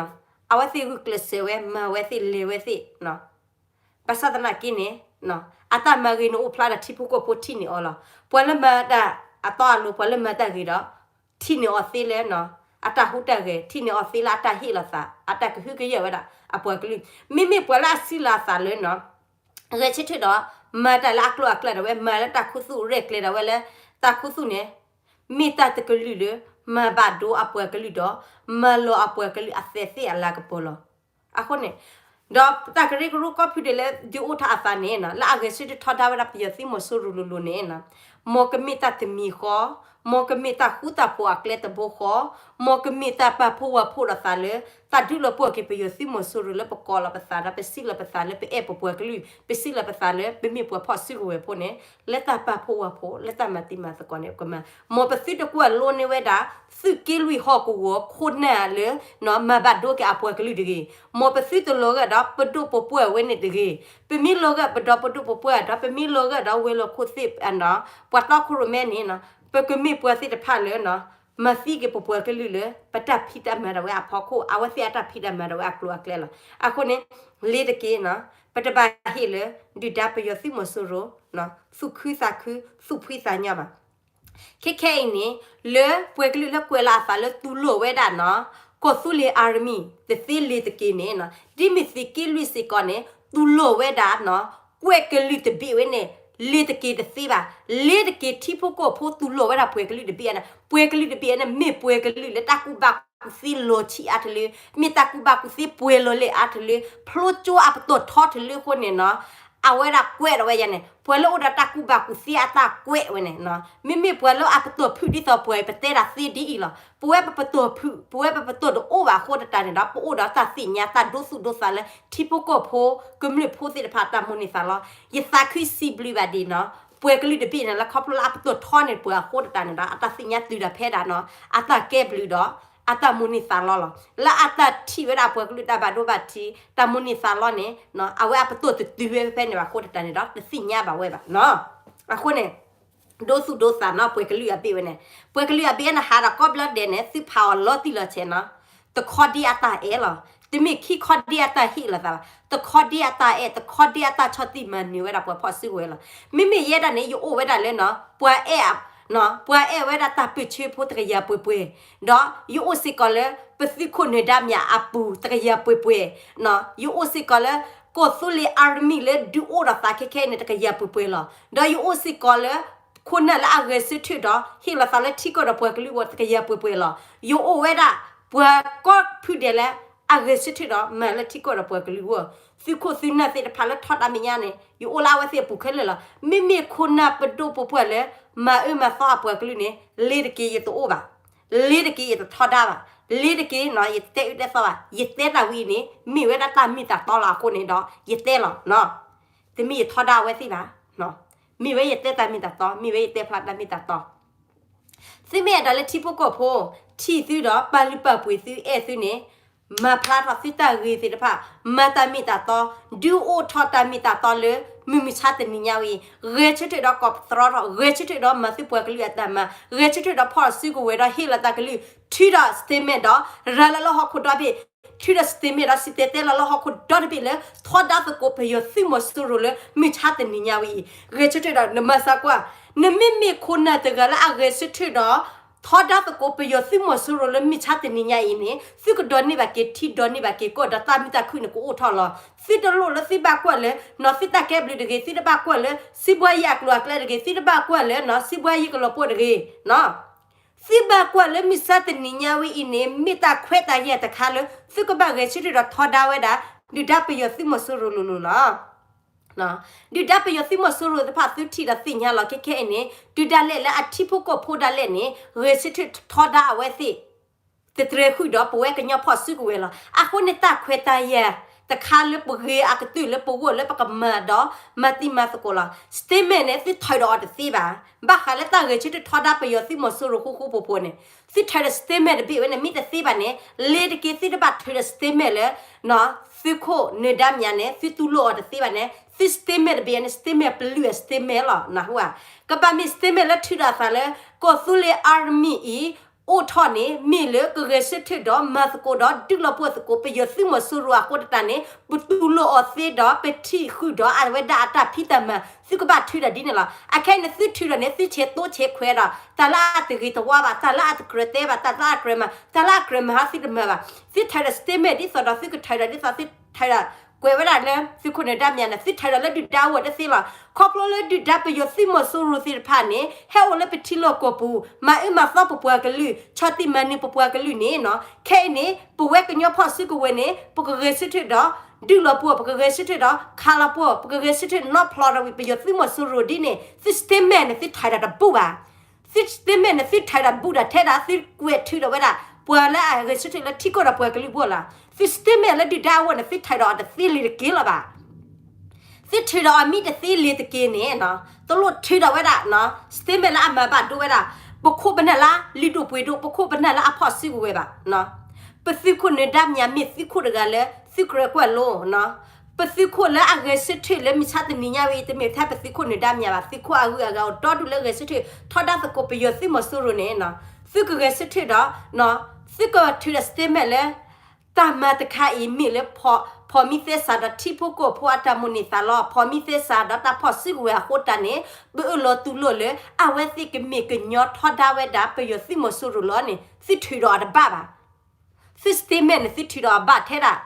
အဝဲသ့ၣ်ဂုာ်ကျဲးစၢးဝဲ မၤဝဲသ့ၣ် လဲၤဝဲသ့ၣ် ဘၣ်ဆၣ်သနာ်က့န့ၣ် အတၢ်မၤဂ့ၤန့ၣ်အိၣ်ဖျါဒီးထံဖိကီၢ်ဖိထံၣ်န့ၢ်အီၤလီၤ. ပှၤလၢမၤတၢ်အတီအလိၤ ပှၤလၢမၤတၢ်ဂ့ၤဒီး ထံၣ်န့ၢ်အီၤသ့လၢ အတၢ်ဟူးတၢ်ဂဲၤ ထံၣ်န့ၢ်အီၤသ့လၢအတၢ်ဟ့ၣ်လီၤသး အတၢ်ကဟုကယာ်ဝဲဒၣ်အပှၤကလုာ်. မ့မ့ၢ်ပှၤလၢအစံးလီၤအသးလၢ ဂဲၤဆၢထၢၣ်ဒီး မၤတၢ်လၢအကျိၤအကျဲဒၣ်ဝဲ မၤလၢတၢ်ခူသူၣ်ရဲၣ်ကျဲၤဒၣ်ဝဲလၢ တၢ်ခူသူၣ်န့ၣ် မ့ၢ်တၢ်တကလုာ်လၢ မၤဘၣ်ဒိအပှၤကလုာ်ဒီး မၤလီၤအပှၤကလုာ်အသဲသ့ၣ်အလၤကပီၤလီၤ. အဃိန့ၣ် ဒီးတၢ်ကရၢကရိကီၢ်ဖုဒဲးလၢဒုးအိၣ်ထီၣ်အသးန့ၣ် လၢအဂဲၤဆၢထၢၣ်ထီဒါဝဲဒၣ်ပယီၤသုးမီၤစိရိၤလိၤလိၤန့ၣ် မ်ကမ့ၢ်တၢ်တမံၤဃီ, မ်ကမ့ၢ်တၢ်ဃူတၢ်ဖိးအကျဲတဘိဃီ, မ်ကမ့ၢ်တၢ်ပာ်ဖှိၣ်ဝၤဖှိၣ်ဒီးသးလၢ တၢ်ဒုးလီၤပှီၢ်က့ၤပယီၤသုးမီၤစိရိၤလၢပကိးလီၤပသးဒီး ပစံးလီၤပသးလၢပအဲၣ်ပပှၤကလုာ်, ပစံးလီၤပသးလၢပမ့ၢ်ပှၤဖီၣ်စုကဝဲၤဖိန့ၣ် လၢတၢ်ပာ်ဖှိၣ်ဝၤဖှိၣ် လၢတၢ်မၤတံၤမၤသကိးန့ၣ် ကမၤ မ်ပသုတကွၢ်လိန့ၢ်ဝဲဒၣ် သုးက့လွံၢ်ဟီၣ်ကဝီၤခိၣ်နၢ်လၢ မၤဘၣ်ဒိက့ၤအပှၤကလုာ်တဂ့ၤ, မ်ပသုတလီၤဂာ်ဒီးပဒိၣ်ပပှၢ်ဝဲန့ၣ်တဂ့ၤ, ပမ့ၢ်လီၤဂာ်ပဒီပုၢ်ဝဲၢ်ဒီး ပမ့ၢ်လီၤဂာ်ဒီးဝဲၤလီၢ်ခိၣ်သ့ၣ် ပှၤတီခိၣ်ရိၣ်မဲန့ၣ် ပကမ့ၢ်ပှၤသ့ၣ်တဖၣ်လၢ မၤသံက့ၤပပှၤကလုာ်လၢ ပတၢ်ဖံးတၢ်မၤဒၣ်ဝဲအဖီခိၣ် အဝဲသ့ၣ်အတၢ်ဖံးတၢ်မၤဒၣ်ဝဲအကျိၤအကျဲလီၤ. အဃိန့ၣ် လ့ၤတက့ၢ် ပတဘၣ်ဟ့ၣ်လၢ ဒုၣ်ဒါပယီၤသုးမီၤစိရိၤ သူၣ်ခုသးခု သူၣ်ဖှံသးညီဘၣ်. ခဲခဲအံၤန့ၣ် လၢပှၤကလုာ်လၢကွဲးလီၤအသးလၢတူၢ်လိာ်ဝဲဒၣ်နီၤ ကီၢ်သူလ့ၤ army တသ့လ့ၤတက့ၢ်န့ၣ် ဒ်မ့ၢ်သုးက့လွံၢ်စ့ၢ်ကီးန့ၣ် တူၢ်လိာ်ဝဲဒၣ်နီၤ ကွဲးကလုာ်တဘ့ၣ်ဝဲန့ၣ် လ့ၤတက့ၢ်တသ့ဘၣ်. လ့ၤတက့ၢ်ထံဖိကီၢ်ဖိတူၢ်လိာ်ဝဲဒၣ်ပှၤကလုာ်တဘ့ၣ်န့ၣ် ပှၤကလုာ်တဘ့ၣ်န့ၣ် မ့ၢ်ပှၤကလုာ်လၢတၢ်ကူၣ်ဘၣ်ကူၣ်သ့လီၤထံအါတလၢ မ့ၢ်တၢ်ကူၣ်ဘၣ်ကူၣ်သ့ပှဲၤလီၤလဲၣ်အါတလၢ ဖျိကၠိအပတီၢ်ထီတလၢအဃိန့ၣ်နီၤ အဝဲဒၣ်ကွဲးဒီးဝဲယၤန့ၣ် ပှၤလၢအိၣ်ဒီးတၢ်ကူၣ်ဘၣ်ကူၣ်သ့အတၢ်ကွဲးဝဲန့ၣ် မ့မ့ၢ်ပှၤလၢအပတီၢ်ဖုၣ်ဒ်သိးပှၤအံၤ ပတဲဒၣ်သ့ဒ်အံၤလီၤ. ပဝဲပပတီၢ်ဖုၣ် ပဝဲပပတီၢ်တအိၣ်ဘၣ်အဃိသတးန့ၣ်ဒီး ပအိၣ်ဒီးတၢ်သ့ၣ်ညါတၢ်ဒိသူၣ်ဒိသးလၢ ထံဖိကီၢ်ဖိ ကမျၢၢ်ဖိသ့ၣ်တဖၣ်အတၢ်မိၣ်န့ၢ်သးလီ ယသးခုစံးဘျုးဘၣ်ဒံးနီၤ ပှၤကလုာ်တဘ့ၣ်န့ၣ် လၢခီဖျိလၢအပတီၢ်ထီန့ၢ်ပှၤအဃိသတးန့ၣ်ဒီး အတၢ်သ့ၣ်ညါတုၤဒၣ်ဖဲဒၣ်နီၤ အတၢ်ကဲဘျုးဒီး အတၢ်မိၣ်န့ၢ်သးလီလီၤ. လၢအတၢ်ထံၣ်ဝဲဒၣ်ပှၤကလုာ်တၢ်ဘၣ်ဒိဘၣ်ထံး တၢ်မိၣ်န့ၢ်သးလီန့ၣ် အဝဲအပတီၢ်တတုၤဝဲဖဲန့ၣ်ဘၣ်အဃိသတးန့ၣ်ဒီး တသ့ၣ်ညါဘၣ်ဝဲဘၣ်နီၤ. အဃိန့ၣ် ဒိသူၣ်ဒိသးနီၤ ပှၤကလုာ်အဘ့ၣ်ဝဲန့ၣ် ပှၤကလုာ်အဘ့ၣ်န့ၣ် ဟးဒီးကိးဘျီဒဲးန့ၣ် သုဖးအီၤလီၤတံၢ်လီၤဆဲးနီၤ တခီဒ့အတၢ်အဲၣ်လီၤ. တမ့ၢ်ခံခီဒ့အတၢ်ဟ့ၣ်လိာ်သးဘၣ် တခီဒ့အတၢ်အဲၣ် တခီဒ့အတၢ်ဆီၣ်တံၢ်မၤနၢၤဝဲဒၣ်ပှၤဖီၣ်စုကဝဲၤလီၤ. မ့မ့ၢ်ယဲဒၣ်န့ၣ် ယအိၣ်ဝဲဒၣ်လၢနီၤ ပှၤအဲၣ် ပှၤအဲၣ်ဝဲဒၣ်တၢ်ပၢၢ်ဆၢဖိတကယၤပှဲၤပှဲၤ ဒီးယအိၣ်စ့ၢ်ကီးလၢ ပသုးခိၣ်နၢၤဒါမၠးအပူၤတကယၤပှဲၤပှဲၤ ယအိၣ်စ့ၢ်ကီးလၢ ကီၢ်သူလ့ၤ army လၢဒုးအိၣ်ဒီးသးခဲခဲအံၤန့ၣ် တကယၤပှဲၤပှဲၤလီၤ. ဒီးယအိၣ်စ့ၢ်ကီးလၢ ခိၣ်နၢ်လၢအဂဲၤဆၢထၢၣ်ဒီး ဟ့ၣ်လီၤသးလၢထံကီၢ်ဒီးပှၤကလုာ်အဂီၢ် တကယၤပှဲၤပှဲၤလီၤ. ယအိၣ်ဝဲဒၣ် ပှၤကိးဖုဒဲးလၢ အဂဲၤဆၢထၢၣ်ဒီးမၤလၢထံကီၢ်ဒီးပှၤကလုာ်အဂီၢ် သုးခိၣ်သုးနၢ်သ့ၣ်တဖၣ်လၢထီဒါမဲာ်ညါန့ၣ် ယအိၣ်လၢအဝဲသ့ၣ်အပူၤခဲလၢာ်လီၤ. မ့မ့ၢ်ခိၣ်နၢ်ပဒိၣ်ပပှၢ်လၢ မၤအၢမၤသီအပှၤကလုာ်န့ၣ် လ့ၤတက့ၢ်ယတအိၣ်ဘၣ် လ့ၤတက့ၢ်ယတထီဒါဘၣ် လ့ၤတက့ၢ်နီၤ ယတတဲအၢတဲသီဘၣ် ယတဲတၢ်ဝံၤအံၤန့ၣ် မ့ၢ်ဝဲဒၣ်တၢ်မ့ၢ်တၢ်တီလီၤအဃိန့ၣ်ဒီး ယတဲလီၤနီၤ တမ့ၢ်ယထီဒါအဝဲသ့ၣ်ဘၣ် မ့ၢ်ဝဲယတဲတၢ်မ့ၢ်တၢ်တီ မ့ၢ်ဝဲယတဲဖျါတၢ်မ့ၢ်တၢ်တီ သုမ့ၢ်အဲၣ်ဒိးလၢထံဖိကီၢ်ဖိ ထံၣ်သုဒီးပာ်လုၢ်ပာ်ပှ့ၤသုအဲၣ်သုန့ၣ် မၤဖျါထီၣ်သုတၢ်ဂ့ၤသ့ၣ်တဖၣ် မၤတၢ်မ့ၢ်တၢ်တီ ဒုးအိၣ်ထီၣ်တၢ်မ့ၢ်တၢ်တီလၢ မုၢ်မဆါတနံၤညါဝဲအံၤ ဂဲၤဆၢထၢၣ်ဒီးကိးပသြီထီၣ် ဂဲၤဆၢထၢၣ်ဒီးမၤသုပှၤကလုာ်အတၢ်မၤ ဂဲၤဆၢထၢၣ်ဒီးဖီၣ်စုကဝဲၤဒီးဟ့ၣ်လီၤတၢ်ကလုၢ် ထုးဒီး statement ဒီး ရၤလီၤလၢဟီၣ်ခိၣ်ဒီဘ့ၣ် ထုးဒီး statement ဒီးစံၣ်တဲၤတဲလီၤလၢဟီၣ်ခိၣ်ဒီတဘ့ၣ်လၢ ထီဒါသကိးပယီၤသုးမီၤစိရိၤလၢမုၢ်ဆါတနံၤညါဝဲအံၤ ဂဲၤဆၢထၢၣ်ဒီးနမၤသးကွၢ် နမ့မ့ၢ်ခိၣ်နၢ်တဂၤလၢအဂဲၤဆၢထၢၣ်ဒီး ထီဒါသကိးပယီၤသုးမီၤစိရိၤလၢမုၢ်ဆါတနံၤညါအံၤန့ၣ် သုကဒိးန့ၢ်ဘၣ်က့ၤထံ ဒိးန့ၢ်ဘၣ်က့ၤကီၢ်ဒီးတၢ်မုာ်တၢ်ခုၣ်န့ၣ်ကအိၣ်ထီၣ်လီၤ. သုတလိၣ်လၢသုဘၣ်ကွၢ်လၢ နီၤ သုတၢ်ကဲဘျုးတဂ့ၤ သုတဘၣ်ကွၢ်လၢ စံးဘှါယံၤအကျိၤအကျဲတဂ့ၤ သုတဘၣ်ကွၢ်လၢ နီၤ စံးဘှါယံၤကလီၤပှီၢ်တဂ့ၤ သုဘၣ်ကွၢ်လၢမုၢ်ဆါတနံၤညါဝဲအံၤန့ၣ် မ့ၢ်တၢ်ခွဲးတၢ်ယာ်တခါလၢ သုကဘၣ်ဂဲၤဆၢထၢၣ်ဒီးထီဒါဝဲဒၣ် ဒုၣ်ဒါပယီၤသုးမီၤစိရိၤလိၤလိၤလီၤ. ဒုၣ်ဒါပယီၤသုးမီၤစိရိၤတဖၣ်သုထံၣ်ဒီးသ့ၣ်ညါလီၤ ခဲခဲအံၤန့ၣ် ဒုၣ်ဒါလဲၣ်လၢအထံဖိကီၢ်ဖိဒၣ်လဲၣ်န့ၣ် ဂဲၤဆၢထၢၣ်ထီဒါအဝဲသ့ၣ် တတြဲၤဃုာ်ဒီးပဝဲကညီဖီၣ်စုကဝဲၤလီၤ. အဃိန့ၣ်တၢ်ခွဲးတၢ်ယာ်တခါလၢပဂ့ၤအကတၢၢ်လၢပဂီၢ် လၢပကမၤဒီးမၤတံၤမၤသကိးလီၤ. statement န့ၣ် သုထုးဒီးအီၤတသ့ဘၣ်. ဘၣ်ဃးလၢတၢ်ဂဲၤဆၢထၢၣ်ထီဒါပယီၤသုးမီၤစိရိၤဃူဃူဖိးဖိးန့ၣ် သုထုးဒီး statement တဘ့ၣ်ဝဲန့ၣ် မ့ၢ်တသ့ဘၣ်န့ၣ် လ့ၤတက့ၢ်သုတဘၣ်ထုးဒီး statement လၢ သုးခိၣ်နၢၤဒါမၠးန့ၣ် သုတူၢ်လိာ်အီၤတသ့ဘၣ်န့ၣ် သု statement တဘ့ၣ်န့ၣ် statement ပလုၢ်အ statement လီၤ နၢ်ဟူဧါ. ကဘၣ်မ့ၢ် statement လၢထုးဒီးအသးလၢ ကီၢ်သူလ့ၤ army အံၤ အိၣ်ထီၣ်န့ၣ် မ့ၢ်လၢကဂဲၤဆၢထၢၣ်ဒီးမၤသကိးဒီးဒုးလီၤပှီၢ်သကိးပယီၤသုးမီၤစိရိၤအဃိသတးန့ၣ် ပတူၢ်လိာ်အီၤသ့ဒီး ပထံၣ်ဃုာ်ဒီးအဝဲဒၣ်အတၢ်ဖံးတၢ်မၤ သုကဘၣ်ထုးဒီးဒ်န့ၣ်လီၤ. အခဲအံၤန့ၣ် သုထုးဒီးန့ၣ် သုဆဲးတိဆဲးခွဲးဒီး တၢ်လၢအတဂ့ၤတဝါဘၣ်, တၢ်လၢအတကြၢးတဲဘၣ်, တၢ်လၢအကြၢးမၤ, တၢ်လၢအကြၢးမၤဟီသုတမၤဘၣ်. သုထုးဒီး statement ဒ်သိးဒီး သုကထုးဒီးဒ်သိး သုထုးဒီး ကွဲးဝဲဒၣ်လၢသုးခိၣ်နၢၤဒါမၠးန့ၣ် သုထၢဒီးလၢဒုၣ်ဒါအဂီၢ်တသ့လီၤ. ခီဖျိလၢဒုၣ်ဒါပယီၤသုးမီၤစိရိၤသ့ၣ်တဖၣ်န့ၣ် ဟဲအိၣ်လၢပထံလီၢ်ကီၢ်ပူၤ မၤအၢမၤသီပပှၤကလုာ် ဆီၣ်တံၢ်မၤနၢၤပပှၤကလုာ်န့ၣ်နီၤ. ခဲအံၤန့ၣ် ပဝဲကညီဖီၣ်စုကဝဲၤန့ၣ် ပကဂဲၤဆၢထၢၣ်ဒီး ဒုးလီၤပှီၢ် ပကဂဲၤဆၢထၢၣ်ဒီး ခးလီၤပှီၢ် ပကဂဲၤဆၢထၢၣ်နီၣ်ဖျီၣ်ဒီးဝံၤ ပယီၤသုးမီၤစိရိၤဒ်န့ၣ် သု statement န့ၣ် သုထၢဒီးတဘူၣ်ဘၣ်. သု statement န့ၣ် သုထၢဒီးဘူၣ်ဒီးထဲဒၣ် သုကွဲးထုးဒီးဝဲဒၣ် ပှၤလၢအဂဲၤဆၢထၢၣ်လၢထံကီၢ်ဒီးပှၤကလုာ်ဘိၣ်လီၤ. သု statement လၢဒုၣ်ဒါအဂီၢ်န့ၣ် သုထၢဒီးအီၤတသ့လၢၤတက့ၢ်လၢၤဘၣ်. သုထုးဒီးအီၤမ့ၢ်တသ့လၢၤတက့ၢ်န့ၣ်နီၤ တလိၣ်ထုးဒီးဝဲဒၣ် statement လၢအမၤဘၣ်ဒိဝဲဒၣ် ပခိၣ်ပနၢ်လၢလုၢ်ဒိၣ်ပှ့ၤဒိၣ် ပခိၣ်ပနၢ်လၢအဖီၣ်စုကဝဲၤဘၣ်. ပသုးခိၣ်နၢၤဒါမၠးမ့ၢ်သုးခိၣ်တဂၤလၢ သုကြၢးကွၢ်လိနီၤ. ပသုးခိၣ်လၢအဂဲၤဆၢထၢၣ်လၢမုၢ်ဆါတနံၤညါဝဲအံၤ တမ့ၢ်ထဲပသုးခိၣ်နၢၤဒါမၠးဘၣ် သုးခိၣ်အဂုၤအဂၤအိၣ်ဒီဒူၣ်လၢဂဲၤဆၢထၢၣ်ထီဒါသကိးပယီၤသုးမီၤစိရိၤန့ၣ်နီၤ. သုကဂဲၤဆၢထၢၣ်ဒီး သုကထုးဒီး statement လၢ တၢ်မၤတခါအံၤမ့ၢ်လၢ ဖီၣ်မံသဲစးဒီးထံဖိကီၢ်ဖိအတၢ်မိၣ်န့ၢ်သးလီ ဖီၣ်မံသဲစးဒီးတၢ်ဖီၣ်စုကဝဲၤအဃိတၢ်န့ၣ် ပအၢၣ်လီၤတူၢ်လိာ်လၢ အဝဲသ့ၣ်ကမ့ၢ်ကညီထီဒါဝဲဒၣ်ပယီၤသုးမီၤစိရိၤလီၤန့ၣ် သုထုးဒီးအီၤတဘၣ်ဘၣ်. သု statement န့ၣ် သုထုးဒီးအီၤဘၣ်ထဲဒၣ်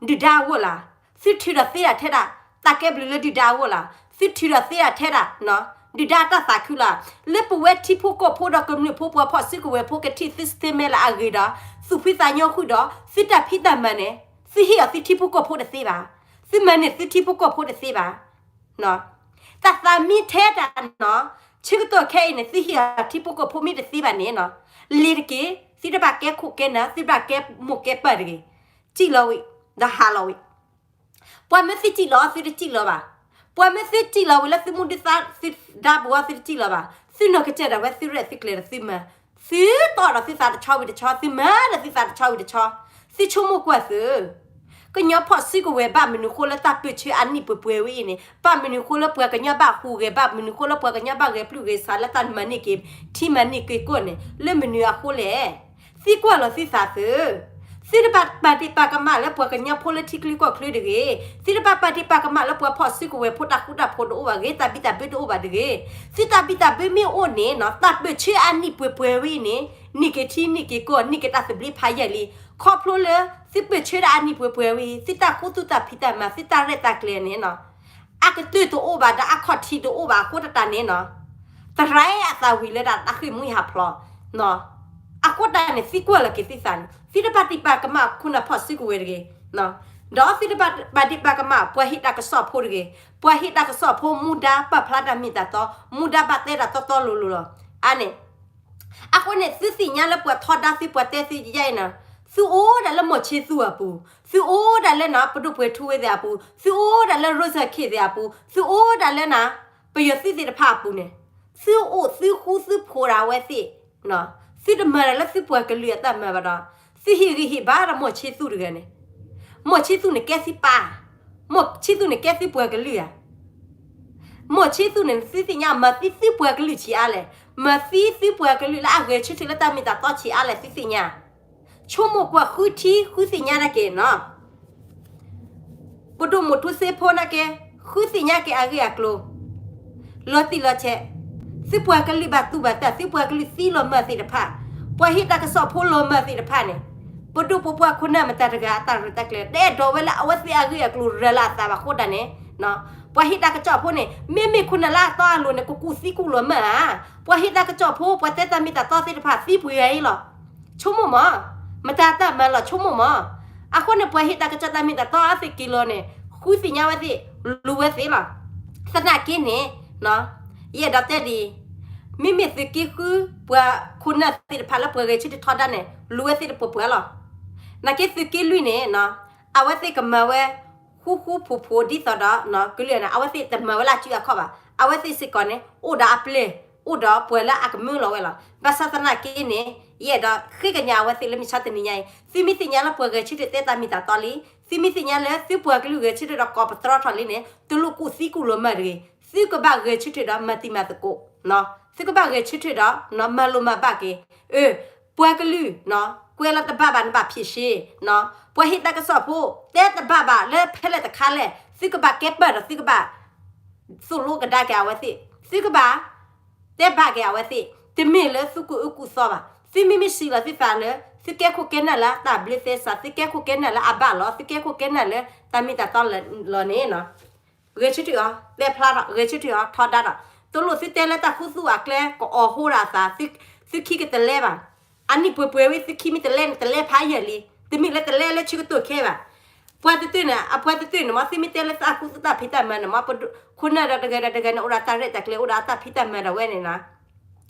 ဒုၣ်ဒါအဂီၢ်လီၤ. သုထုးဒီးသ့ဒၣ်ထဲဒၣ် တၢ်ကဲဘျုးလၢဒုၣ်ဒါအဂီၢ်လီၤ. သုထုးဒီးသ့ဒၣ်ထဲဒၣ် ဒုၣ်ဒါအတၢ်သးခုလီၤ. လၢပဝဲထံဖိကီၢ်ဖိဒီးကမျၢၢ်ဖိပှၤဖီၣ်စုကဝဲၤဖိကထံၣ်သု statement လၢအဂ့ၤဒီး သူၣ်ဖှံသးညီဃုာ်ဒီး သုတၢ်ဖံးတၢ်မၤန့ၣ် သုဟ့ၣ်အီၤသုထံဖိကီၢ်ဖိတသ့ဘၣ်. သုမၤန့ၢ်သုထံဖိကီၢ်ဖိတသ့ဘၣ်. တၢ်သးမံထဲတၢ်နီၤ ဆၢကတီၢ်ခဲအံၤန့ၣ် သုဟ့ၣ်အီၤထံဖိကီၢ်ဖိမ့ၢ်တသ့ဘၣ်န့ၣ်နီၤ လ့ၤတက့ၢ်. သုတဘၣ်ကဲခိၣ်ကဲနၢ် သုတဘၣ်ကဲမိၢ်ကဲပၢ်တဂ့ၤ. စံၣ်လီၤဝံၤ ဒီးဟးလီၤဝံၤ ပှၤမၢသုစံၣ်လီၤသုတစံၣ်လီၤဘၣ်. ပှၤမၢသုစံၣ်လီၤဝံၤလၢသုမူဒါသုဒါဘိဝဲသုတစံၣ်လီၤဘၣ်. သုနီၢ်ကစၢ်ဒၣ်ဝဲသုရဲၣ်သုကျဲၤဒီးသုမၤ သုတီၢ်ဒီးသုသးတဆီဝံၤတဆီ သုမၤဒီးသုသးတဆီဝံၤတဆီ သုဆိကမိၣ်ကွၢ်သု ကညီဖီၣ်စုကဝဲၤဘၣ်မနုၤဃိလၢတၢ်ပၢၢ်ဆၢအနံၣ်ပှဲၤပှဲၤဝဲအံၤန့ၣ် ဘၣ်မနုၤဃိလၢပှၤကညီဘၣ်ဟူးဂဲၤ ဘၣ်မနုၤဃိလၢပှၤကညီဘၣ်ဂဲၤပျုၢ်ဂဲၤဆးလၢတၢ်မၤန့ၢ်က့ၤ ထံမၤန့ၢ်က့ၤကီၢ်န့ၣ် လၢမနုၤအဃိလဲၣ်. သံကွၢ်လီၤသုသးသု သုတဘၣ်ပာ်ဒ့ၣ်ပာ်ကမၣ်လၢပှၤကညီဖိလၢထံချၢကီၢ်ချၢတဂ့ၤ. သုတဘၣ်ပာ်ဒ့ၣ်ပာ်ကမၣ်လၢပှၤဖီၣ်စုကဝဲၤဖိတၢ်ဃူတၢ်ဖိးတအိၣ်ဘၣ်ဂ့ၤ တၢ်ဘံၣ်တၢ်ဘၢတအိၣ်ဘၣ်တဂ့ၤ. သုတၢ်ဘံၣ်တၢ်ဘၢမ့ၢ်အိၣ်န့ၣ်နီၤ တၢ်ပၢၢ်ဆၢအနံၣ်ပှဲၤပှဲၤဝဲအံၤန့ၣ် န့ၢ်က့ၤထံန့ၢ်က့ၤကီၢ် န့ၢ်က့ၤတၢ်သဘျ့ဖးယံာ်လံ. ခီဖျိလၢသုပၢၢ်ဆၢဒၣ်အနံၣ်ပှဲၤပှဲၤဝဲ သုတၢ်ဃူသုတၢ်ဖံးတၢ်မၤ သုတၢ်ရဲၣ်တၢ်ကျဲၤန့ၣ်နီၤ အကတၢၢ်တအိၣ်ဘၣ်ဒီးအခီၣ်ထံးတအိၣ်ဘၣ်အဃိတၢ်န့ၣ်နီၤ သရၣ်အသးဝံၤလၢတၢ်ဃ့ၢ်မှံဟးဖျိး အဃိတၢ်န့ၣ် သံကွၢ်လီၤက့ၤသုသးန့ၣ် သုတဘၣ်ဒ့ၣ်ပာ်ကမၣ်ခိၣ်နၢ်ဖီၣ်စုကဝဲၤတဂ့ၤ. ဒီးသုတဘၣ်ဒ့ၣ်ပာ်ကမၣ်ပှၤဟ့ၣ်တၢ်ကစီၣ်ဖိတဂ့ၤ. ပှၤဟ့ၣ်တၢ်ကစီၣ်ဖိမူဒါပာ်ဖျါတၢ်မ့ၢ်တၢ်တီ မူဒါဘၣ်တဲတၢ်တီတီလိၤလိၤလီၤ. အါန့ၣ် အဃိန့ၣ် သုသ့ၣ်ညါလၢပှၤထီဒါသုပှၤတဲသုယါအံၤနီၤ သုအိၣ်ဒၣ်လၢမီၢ်ဆ့သူၣ်အပူၤ သုအိၣ်ဒၣ်လၢနီၤ ပဒိၣ်ပှဲၤထူဝ့သ့ၣ်အပူၤ သုအိၣ်ဒၣ်လၢ ရိစၢၢ်ခ့ၣ်သ့ၣ်အပူၤ သုအိၣ်ဒၣ်လၢနီၤ ပယီၤသုးသ့ၣ်တဖၣ်အပူၤန့ၣ် သုအိၣ်သုဃူသုဖိးဒၣ်ဝဲသ့ၣ် သုတမၤတၢ်လၢသုပှၤကလုာ်အတၢ်မၤဘၣ်ဒီး သုဟ့ၣ်ဂံၢ်ဟ့ၣ်ဘါဒီးမီၢ်ဆ့သူၣ်တဂၤန့ၣ် မီၢ်ဆ့သူၣ်န့ၣ်ကဲသုပၢ် မီၢ်ဆ့သူၣ်န့ၣ်ကဲသုပှၤကလုာ်ဧါ မီၢ်ဆ့သူၣ်န့ၣ် သုသ့ၣ်ညါ မၤသံသုပှၤကလုာ်ဆံးအါလဲၣ်, မၤသံသုပှၤကလုာ်လၢအဂဲၤဆၢထၢၣ်လၢတၢ်မ့ၢ်တၢ်တီဆံးအါလဲၣ် သုသ့ၣ်ညါ, ဆိကမိၣ်ကွၢ်ဃုထံဃုသ့ၣ်ညါနာ်က့ၤနီၤ, ပဒိၣ်မိၢ်ထူစ့ဖိနာ်က့ၤ ဃုသ့ၣ်ညါက့ၤအဂ့ၢ်အကျိၤ လီၤတံၢ်လီၤဆဲး, သုပှၤကလုာ်ဘၣ်တူၢ်ဘၣ်တၢ် သုပှၤကလုာ်သံလီၤမၢ်သ့ၣ်တဖၣ်, ပှၤဟ့ၣ်တၢ်ကစီၣ်ဖိလီၤမၢ်သ့ၣ်တဖၣ်န့ၣ်, ပဒိၣ်ပပှၢ်ခိၣ်နၢ်မတၤတဂၤအတၢ်ရဲၣ်တၢ်ကျဲၤ တအဲၣ်ဒိးဝဲလၢအဝဲသ့ၣ်အဂ့ၢ်အကျိၤရၤလၢအသးဘၣ်အဃိတၢ်န့ၣ်, ပှၤဟ့ၣ်တၢ်ကစီၣ်ဖိန့ၣ် မ့မ့ၢ်ခိၣ်နၢ်လၢအတီအလိၤန့ၣ် ကကူၣ်သံကူၣ်လီၤမၢ်ဧါ, ပှၤဟ့ၣ်တၢ်ကစီၣ်ဖိ ပှၤတဲတၢ်မ့ၢ်တၢ်တီသ့ၣ်တဖၣ်သံပှဲၤဂၤအံၤလီၤ, ဆိကမိၣ်မး, မတၤတၢ်မၤလီၤဆိကမိၣ်မး, အဃိန့ၣ် ပှၤဟ့ၣ်တၢ်ကစီၣ်တၢ်မ့ၢ်တၢ်တီအါသ့ၣ်က့ၤလီၤန့ၣ် ဃုသ့ၣ်ညါဝဲသ့ၣ်, လူၤဝဲသ့ၣ်လီၤ, သနာ်က့န့ၣ်, ယအဲၣ်ဒိးတဲဒ်အံၤ, မ့မ့ၢ်သုးက့ဃုပှၤခိၣ်နၢ်သ့ၣ်တဖၣ်လၢပှၤဂဲၤဆၢထၢၣ်ထီဒါန့ၣ် လူၤဝဲသ့ၣ်တပှဲၤပှဲၤလီၤ, နာ်က့သုးက့လွံၢ်န့ၣ်, အဝဲသ့ၣ်ကမၤဝဲ ဃူဃူဖိးဖိးဒ်သိးဒီး ကလုာ်န့ၣ် အဝဲသ့ၣ်တမၤဝဲလၢအစုအခီၣ်ဘၣ်, အဝဲသ့ၣ်စ့ၢ်ကီးန့ၣ် အိၣ်ဒီးအပျဲၢ်, အိၣ်ဒီးပှၤလၢအကမၢလီၤဝဲလီၤ, ဘၣ်ဆၣ်သနာ်က့န့ၣ်, ယအဲၣ်ဒိးဃ့ကညးအဝဲသ့ၣ်လၢမုၢ်ဆါတနံၤညါအံၤ, သုမ့ၢ်သ့ၣ်ညါလၢပှၤဂဲၤဆၢထၢၣ်တဲတၢ်မ့ၢ်တၢ်တီလံ, သုမ့ၢ်သ့ၣ်ညါလၢသုပှၤကလုာ်ဂဲၤဆၢထၢၣ်ဒီးကိးပသြီထီၣ်လံန့ၣ် တလိၣ်ကူၣ်သံကူၣ်လီၤမၢ်တဂ့ၤ, သုကဘၣ်ဂဲၤဆၢထၢၣ်ဒီးမၤတံၤမၤသကိး, သုကဘၣ်ဂဲၤဆၢထၢၣ်ဒီး မၤလိၤမၤဘၣ်က့ၤ, အၢ ပှၤကလုာ် ကွဲးလီၤတဘၣ်ဘၣ်နဘၣ်ဖံးရှ့, ပှၤဟ့ၣ်တၢ်ကစီၣ်ဖိ တဲတဘၣ်ဘၣ်လၢဖဲလဲၣ်တခါလဲၣ် သုကဘၣ်ကဲပၢၢ်ဒီးသုကဘၣ် သိၣ်လိကဒါက့ၤအဝဲသ့ၣ်, သုကဘၣ် တဲဘၣ်က့ၤအဝဲသ့ၣ်, တမ့ၢ်လၢသုကူၣ်အၢကူၣ်သီဘၣ်, သုမ့မ့ၢ်စံးလီၤသုသးလၢ သုကဲခိၣ်ကဲနၢ်လၢတၢ်ဘျ့သဲစး, သုကဲခိၣ်ကဲနၢ်လၢအဘၣ်လီၤ, သုကဲခိၣ်ကဲနၢ်လၢတၢ်မ့ၢ်တၢ်တီလီၤန့ၣ်, ဂဲၤဆၢထၢၣ်အီၤ, တဲဖျါထီၣ်, ဂဲၤဆၢထၢၣ်အီၤထီဒါဒီး, တလိၣ်သုတဲလၢတၢ်ခူသူၣ်အကျဲ ကအီၣ်ဟိဒၣ်အသး, သုခံကတလဲဘၣ်. အနံၣ်ပှဲၤပှဲၤဝံၤ သုခံမ့ၢ်တလဲန့ၣ် တလဲဖးယၢ်လံ, တမ့ၢ်လၢတလဲလၢဆၢကတီၢ်ခဲဘၣ်. ပှၤတတုၤန့ၣ်, အပှၤတတုၤန့ၣ် မ်သုမ့ၢ်တဲလၢတၢ်ခူသူၣ်တၢ်ဖံးတၢ်မၤန့ၣ် မ်ပခိၣ်နၢ်ဒီးတဂၤဒီးတဂၤန့ၣ် အိၣ်ဒီးတၢ်ရဲၣ်တၢ်ကျဲၤ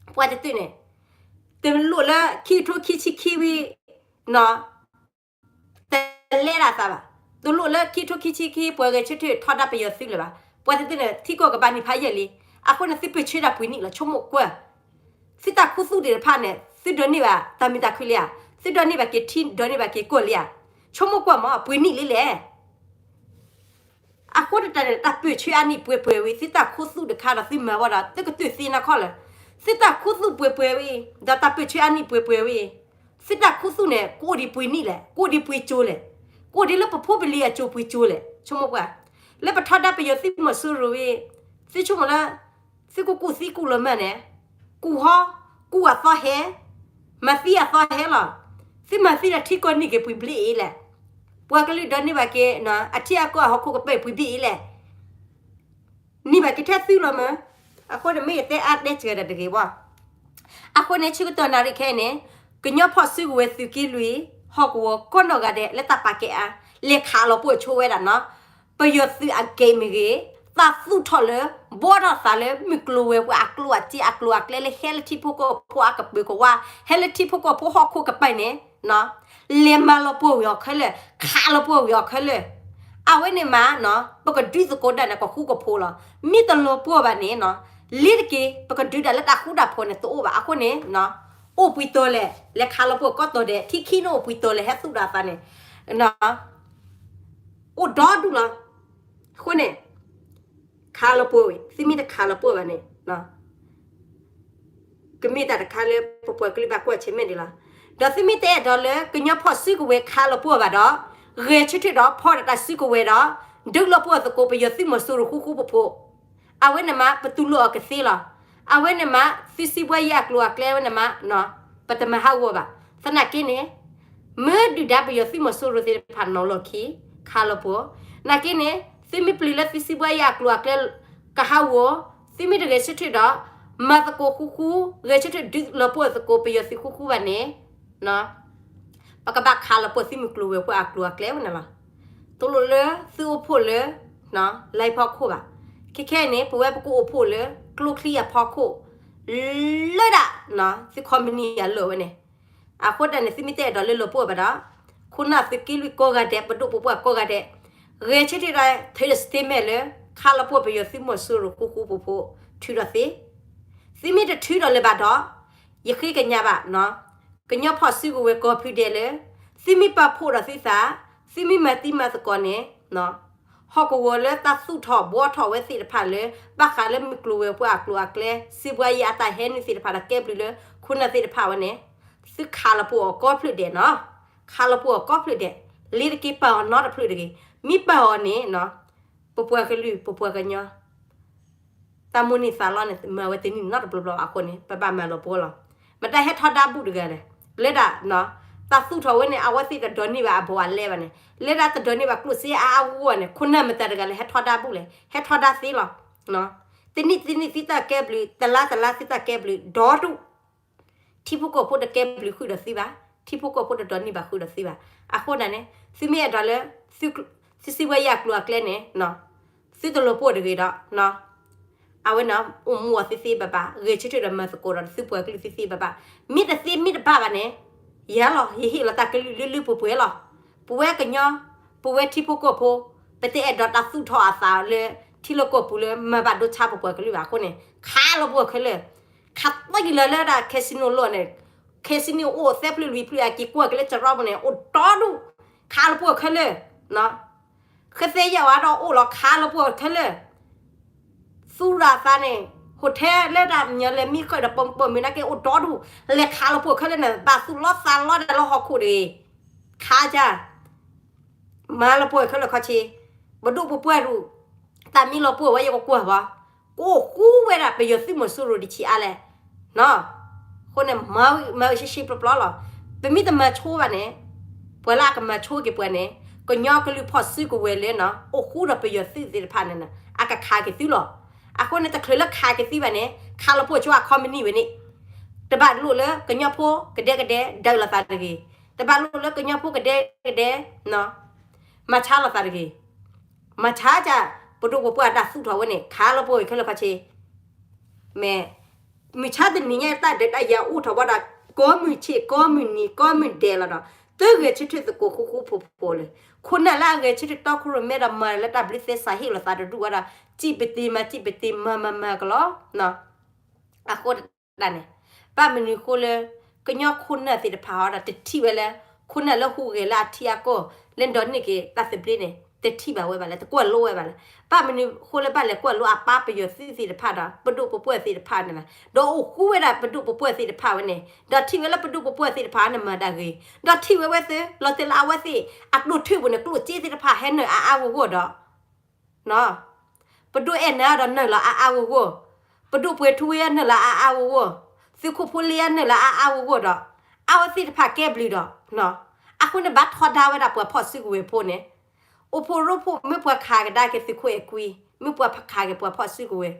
အိၣ်ဒီးတၢ်ဖံးတၢ်မၤဒီးဝဲန့ၣ်, ပှၤတတုၤန့ၣ် တလိၣ်လၢခံကထိခံဆံခံဝံၤ တလဲဒၣ်သးဘၣ်. တလိၣ်လၢခံကထိခံဆံခံ ပှၤဂဲၤဆၢထၢၣ်ထီဒါပယီၤသုလၢၤဘၣ်. ပှၤတတုၤန့ၣ် ထံကီၢ်ကဘၣ်နံၣ်ဖးယဲၢ်လံ. အဃိန့ၣ် သုပၢၢ်ဆၢဒၣ်ပှ့ၤနံၣ်လီၤ, ဆိကမိၣ်ကွၢ်. သုတၢ်ခူသူၣ်သ့ၣ်တဖၣ်န့ၣ် သုဒိးန့ၢ်ဘၣ်တၢ်မုာ်တၢ်ခုၣ်လံဧါ. သုဒိးန့ၢ်ဘၣ်က့ၤထံ ဒိးန့ၢ်ဘၣ်က့ၤကီၢ်လံဧါ. ဆိကမိၣ်ကွၢ်မး ပှ့ၤနံၣ်လံလဲၣ်. အဃိတၢ်န့ၣ် တၢ်ပၢၢ်ဆၢအနံၣ်ပှဲၤပှဲၤဝံၤ သုတၢ်ခူသူၣ်တခါဒီးသုမၤဝဲဒီး သုကတုၤသ့နီၢ်ခီလၢာ်. သုတၢ်ခူသူၣ်ပှဲၤပှဲၤဝံၤ ဒီးတၢ်ပၢၢ်ဆၢအနံၣ်ပှဲၤပှဲၤဝံၤ သုတၢ်ခူသူၣ်န့ၣ် ကအိၣ်ဒံးပှ့ၤနံၣ်လဲၣ်, ကအိၣ်ဒံးပှ့ၤကၠိလဲၣ်, ကအိၣ်ဒံးလၢပဖိပလံၤအကၠိပှ့ၤကၠိလဲၣ်. ဆိကမိၣ်ကွၢ်, လၢပထီဒါပယီၤသုးမီၤစိရိၤဝံၤ သုဆိကမိၣ်လၢ သုကကူၣ်သံကူၣ်လီၤမၢ်န့ၣ်, ကူၣ်ဟီ, ကူၣ်အသီဟဲ, မၤသံအသီဟဲလီၤ. သုမၤသံဒီးထံကီၢ်န့ၢ်က့ၤပှ့ၤဘျ့အံၤလဲၣ်. ပှၤကလုာ်ဒိးန့ၢ်ဘၣ်က့ၤ အထံအကီၢ်အဟီၣ်ခိၣ်ကပၤပှ့ၤဘျ့အံၤလဲၣ်. န့ၢ်ဘၣ်က့ၤထဲသုလီၤမၢ်. အဃိန့ၣ်မ့ၢ်ယတဲအါတဲစှၤဒီးတဂ့ၤဘၣ်. အဃိန့ၣ် ဆၢကတီၢ်နၣ်ရံၣ်ခဲအံၤန့ၣ် ကညီဖီၣ်စုကဝဲၤသုးက့လွံၢ် ဟီၣ်ကဝီၤကိးနီၢ်ဂၤဒဲးလၢတၢ်ပာ်ကဲအါ လဲၤခးလီၤပှီၢ်ဆိဝဲဒၣ်နီၤ ပယီၤသုးအကဲမ့ၢ်ဂ့ၤ, သးသူၣ်ထီၣ်လၢ ဘှီထီၣ်သးလၢမုၢ်ကျိၤဝဲၤကွာ်အကျိၤအစ့အကျိၤအကျဲလၢဟဲလၢထံဖိကီၢ်ဖိအကပၢၤကဝါ, ဟဲလၢထံဖိကီၢ်ဖိဟီၣ်ခိၣ်ကပၤန့ၣ် လဲၤမၤလီၤပှီၢ်ဝံၤအီၤခဲလၢာ်, ခးလီၤပှီၢ်ဝံၤအီၤခဲလၢာ်. အဝဲန့ၣ်မး ပကဒုးသကိးဒၣ်န့ၣ် ကဃူကဖိးလီၤ. မ့ၢ်တလီၤပှီၢ်ဘၣ်န့ၣ် လ့ၤတက့ၤ ပကဒုးဒၣ်လၢတၢ်ဃူတၢ်ဖိးန့ၣ်တအိၣ်ဘၣ်. အဃိန့ၣ် အိၣ်ပှဲၤတီၤလဲၣ်, လဲၤခးလီၤပှီၢ်ကိးတီၤဒဲး, ထံခံန့ၣ်အိၣ်ပှဲၤတီၤလဲၣ် ဟဲသူၣ်ဒီးအသးန့ၣ် အိၣ်ဒီဒူၣ်လီၤ. အဃိန့ၣ် ခးလီၤပှီၢ်ဝံၤ, သုမ့ၢ်တခးလီၤပှီၢ်ဘၣ်န့ၣ် ကမ့ၢ်တၢ်တခါလၢပပှၤကလုာ်ဘၣ်ကွၢ်ဆၢၣ်မဲာ်ဒံးလီၤ. ဒီးသုမ့ၢ်တအဲၣ်ဒိးလၢကညီဖီၣ်စုကဝဲၤခးလီၤပှီၢ်ဘၣ်ဒီး, ဂဲၤဆၢထၢၣ်ဒီးဖီၣ်ဒီးတၢ်စုကဝဲၤဒီး, ဒုးလီၤပှီၢ်သကိးပယီၤသုးမီၤစိရိၤဃူဃူဖိးဖိး, အဝဲန့ၣ်မး ပတူၢ်လိာ်အီၤကသ့လီၤ. အဝဲန့ၣ်မး သုစံးဘှါယဲၢ်အကျိၤအကျဲဝဲန့ၣ်မး ပတမၤဟးဂီၤဘၣ်. သနာ်က့န့ၣ် မ့ၢ်ဒုၣ်ဒါပယီၤသုးမီၤစိရိၤသ့ၣ်တဖၣ်နီၤလီၢ်ခံ ခးလီၤပှီၢ်, နာ်က့န့ၣ် သုမ့ၢ်ပျံၤလၢသုစံးဘှါယဲၢ်အကျိၤအကျဲ ကဟးဂီၤ, သုမ့ၢ်တဂဲၤဆၢထၢၣ်ဒီး မၤသကိးဃူဃူ, ဂဲၤဆၢထၢၣ်ဒုးလီၤပှီၢ်သကိးပယီၤသုးဃူဃူဘၣ်န့ၣ် ပကဘၣ်ခးလီၤပှီၢ်သုမုၢ်ကျိၤဝဲၤကွာ်အကျိၤအကျဲဝဲန့ၣ်လီၤ. တလိၣ်လၢသုအိၣ်ဖှိၣ်လၢ လါဖီခိၣ်ဘၣ်. ခဲခဲအံၤန့ၣ် ပဝဲပကအိၣ်ဖှိၣ်လၢ ကျိချံအဖီခိၣ် လၢဒၣ် သု company အလီၢ်ဝဲန့ၣ်. အဃိတၢ်န့ၣ် သုမ့ၢ်တအဲၣ်ဒိးလၢလီၤပှီၢ်ဘၣ်ဒီး ခိၣ်နၢ်သုးက့လွံၢ်ကိးဂၤဒဲး ပဒိၣ်ပပှၢ်ကိးဂၤဒဲး ဂဲၤဆၢထၢၣ်ဒီး ထုးဒီး statement လၢ ခးလီၤပှီၢ်ပယီၤသုးမီၤစိရိၤဃူဃူဖိးဖိး ထုးဒီးသ့. သုမ့ၢ်တထုးဒီးလၢၤဘၣ်ဒီး ယဃ့ကညးဘၣ် ကညီဖီၣ်စုကဝဲၤကိးဖုဒဲးလၢ သုမ့ၢ်ပာ်ဖှိၣ်ဒီးသုသး, သုမ့ၢ်မၤသံမၤသကိးန့ၣ် ဟီၣ်ကဝီၤလၢတၢ်သူၣ်ထီၣ်ဘှီထီၣ်ဝဲသ့ၣ်တဖၣ်လၢ ဘၣ်ဃးလၢမုၢ်ကျိၤဝဲၤကွာ်အကျိၤအကျဲ စံးဘှါယဲၢ်အတၢ်ဟဲနုာ်သ့ၣ်တဖၣ်ဒီးကဲဘျုးလၢ ခိၣ်နၢ်သ့ၣ်တဖၣ်ဝဲန့ၣ် သုခးလီၤပှီၢ်အီၤကိးဖျၢၣ်ဒဲးနီၤ. ခးလီၤပှီၢ်အီၤကိးဖျၢၣ်ဒဲး, လ့ၤတက့ၤပာ်အီၤနီတဖျၢၣ်တဂ့ၤ. မ့ၢ်ပာ်အီၤန့ၣ် ပပှၤကလုာ် ပပှၤကညီ တၢ်မိၣ်န့ၢ်သးလီန့ၣ် မၤဝဲတနံၣ်နီတဘျီဘျီအဃိန့ၣ် ပဘၣ်မၤလီၤပှီၢ်လီၤ. မတၤဟဲထီဒါဘူးတဂၤလဲၣ်. လၢဒၣ် တၢ်သူၣ်ထီၣ်ဝဲန့ၣ် အဝဲသ့ၣ်တဒိးန့ၢ်ဘၣ်အဘူးအလဲဘၣ်န့ၣ်, လၢဒၣ်တဒိးန့ၢ်ဘၣ်ကျိၣ်စ့အါအါဂီၢ်ဂီၢ်န့ၣ် ခိၣ်နၢ်မတၤတဂၤလဲၣ် ဟဲထီဒါဘူးလဲၣ်, ဟဲထီဒါသ့လီၤ. တနံၣ်တနံၣ်သုတၢ်ကဲဘျုး, တလါတလါသုတၢ်ကဲဘျုး ဒီဒူၣ် ထံဖိကီၢ်ဖိတကဲဘျုးဃုာ်ဒီးသုဘၣ်, ထံဖိကီၢ်ဖိတဒိးန့ၢ်ဘၣ်ဃုာ်ဒီးသုဘၣ်. အဃိန့ၣ် သုမ့ၢ်အဲၣ်ဒိးလၢ သုစံးဘှါယဲၢ်အကျိၤအကျဲန့ၣ် သုတလီၤပှီၢ်တဂ့ၤဒီး အဝဲန့ၣ် အိၣ်မူအီၤသ့သ့ဘၣ်ဘၣ်, ဂဲၤဆၢထၢၣ်ဒီးမၤသကိးဒီးသုပှၤကလုာ်သ့သ့ဘၣ်ဘၣ်. မ့ၢ်တသ့မ့ၢ်တဘၣ်ဘၣ်န့ၣ် ယၤလီၤ ယဟ့ၣ်လီၤတၢ်ကလုၢ်လၢလၢပှဲၤပှဲၤလီၤ. ပဝဲကညီ, ပဝဲထံဖိကီၢ်ဖိ, ပတအဲၣ်ဒိးတၢ်သူၣ်ထီၣ်အသးလၢ ထံလီၢ်ကီၢ်ပူၤလၢမၤဘၣ်ဒိဆါပပှၤကလုာ်ဘၣ်အဃိန့ၣ် ခးလီၤပှီၢ်ခဲလၢာ်, ခးသံလီၤလၢဒၣ် casino လီၢ်န့ၣ်, casino အိၣ်သၢဖျၢၣ်လွံၢ်ဖျၢၣ်အက့ၤကွၢ်က့ၤလၢကရီပူၤန့ၣ် အိၣ်ဒီဒူၣ်, ခးလီၤပှီၢ်ခဲလၢာ် ဃဲသဲယဲၢ်ဝဲဒီးအိၣ်လီၤ ခးလီၤပှီၢ်ခဲလၢာ်, သူၣ်ရၣ်သးန့ၣ် hotel လၢတၢ်ညီလဲၤမံဃာ်ဒီးပိာ်မုၣ်ပိာ်မုၣ်နာ်က့အိၣ်ဒီဒူၣ်, လဲၤခးလီၤပှီၢ်ခဲလၢာ်န့ၣ် ဘၣ်သူၣ်လီၤသးလီၤဒၣ်လၢဟီၣ်ခိၣ်တဂ့ၤ, ခးကၢ် မၤလီၤပှီၢ်ခဲလၢာ်ခီဆ့, ပဒိၣ်ပပှၢ်ရူၢ်, တၢ်မံလီၤပှီၢ်ဝဲယကကွၢ်ဘၣ်, ကအိၣ်ဃူဝဲဒၣ်ပယီၤသုးမီၤစိရိၤတဆံးအါလဲၣ်, အဃိန့ၣ် မၤဝံၤရှဲရှဲပျီပျီလီၤ, ပ ပမ့ၢ်တမၤဆိဘၣ်န့ၣ်, ပှၤလၢအကမၤဆိက့ၤပှၤန့ၣ်, ကညီကလုာ်ဖီၣ်စုကဝဲၤလၢ အိၣ်ဃူဒီးပယီၤသုးသ့ၣ်တဖၣ်န့ၣ် အကခးက့ၤသုလီၤ. အဃိန့ၣ် တချုးလၢခးက့ၤသုဘၣ်န့ၣ် ခးလီၤပှီၢ်ဆိအ company ဝဲန့ၣ်, တဘၣ်လိၣ်လၢကညီဖိကဒဲကဒဲ ဒုးလိာ်သးတဂ့ၤ, တဘၣ်လိၣ်လၢကညီဖိကဒဲကဒဲ မၤဆါလိာ်သးတဂ့ၤ. မၤဆါက ပဒိၣ်ပပှၢ်တၢ်သူၣ်ထီၣ်ဝဲန့ၣ် ခးလီၤပှီၢ်ဝံၤခဲလၢာ်ခီဆ့, မ့ၢ် မုၢ်ဆါတနံၤညါတၢ်ဒုးတၢ်ယၤအိၣ်ထီၣ်ဘၣ်ဒီး ကိးမုၢ်ဆ့ၣ် ကိးမုၢ်နံၤ ကိးမုၢ်ဒဲးလီၤဒီး သုဂဲၤဆၢထၢၣ်သကိးဃူဃူဖိးဖိးလၢ ခိၣ်နၢ်လၢအဂဲၤဆၢထၢၣ်တီခိၣ်ရိၣ်မဲဒီးမၤလၢတၢ်ဘျုးသဲစးဟ့ၣ်လီၤသးတဒူၣ်ဝဲဒီး စံးပတ့မၤစံးပတ့မၤမၤမၤကလီၤ အဃိတၢ်န့ၣ် ဘၣ်မနုၤဃိလၢ ကညီခိၣ်နၢ်သ့ၣ်တဖၣ်ဟီဒီး တထံၣ်ဝဲလၢ ခိၣ်နၢ်လၢဟူးဂဲၤလၢအထံအကီၢ် လၢဒိးန့ၢ်က့ၤတၢ်သဘျ့န့ၣ် တထံၣ်ဘၣ်ဝဲဘၣ်လဲၣ်, တကွၢ်လိဝဲဘၣ်လဲၣ်. ဘၣ်မနုၤဃိလၢဘၣ်လဲၤကွၢ်လိအပၢ်ပယီၤသုးသ့ၣ်တဖၣ်ဒီး ပဒိၣ်ပပှၢ်သ့ၣ်တဖၣ်န့ၣ်လီၤ. ဒီးအိၣ်ဃူဝဲဒၣ်ပဒိၣ်ပပှၢ်သ့ၣ်တဖၣ်ဝဲန့ၣ် ဒီးထံၣ်ဝဲလၢပဒိၣ်ပပှၢ်သ့ၣ်တဖၣ်န့ၣ်မၤတၢ်ဂ့ၤ, ဒီးထံၣ်ဝဲဝဲသ့ၣ် လီၤတဲာ်လၢအဝဲသ့ၣ် အကျိၣ်ထူၣ်ပူၤန့ၣ် ကျိၣ်စ့သ့ၣ်တဖၣ်ဟဲနုာ်အါအါဂီၢ်ဂီၢ်ဒီး ပဒိၣ်အဲၣ်နၤဒီးနုာ်လီၤအါအါဂီၢ်ဂီၢ်, ပဒိၣ်ပှဲၤထူဝ့နုာ်လီၤအါအါဂီၢ်ဂီၢ်, သုးခိၣ်ဖိလ့နုာ်လီၤအါအါဂီၢ်ဂီၢ်ဒီး အဝဲသ့ၣ်တဖၣ်ကဲဘျုးဒီး အဃိန့ၣ်ဘၣ်ထီဒါဝဲဒၣ်ပှၤဖီၣ်စုကဝဲၤဖိန့ၣ် အိၣ်ဖှိၣ်ရိဖှိၣ် မ့ၢ်ပှၤခးကဒါက့ၤသုးခိၣ်အဲၣ်ကွံ, မ့ၢ်ပှၤခးက့ၤပှၤဖီၣ်စုကဝဲၤ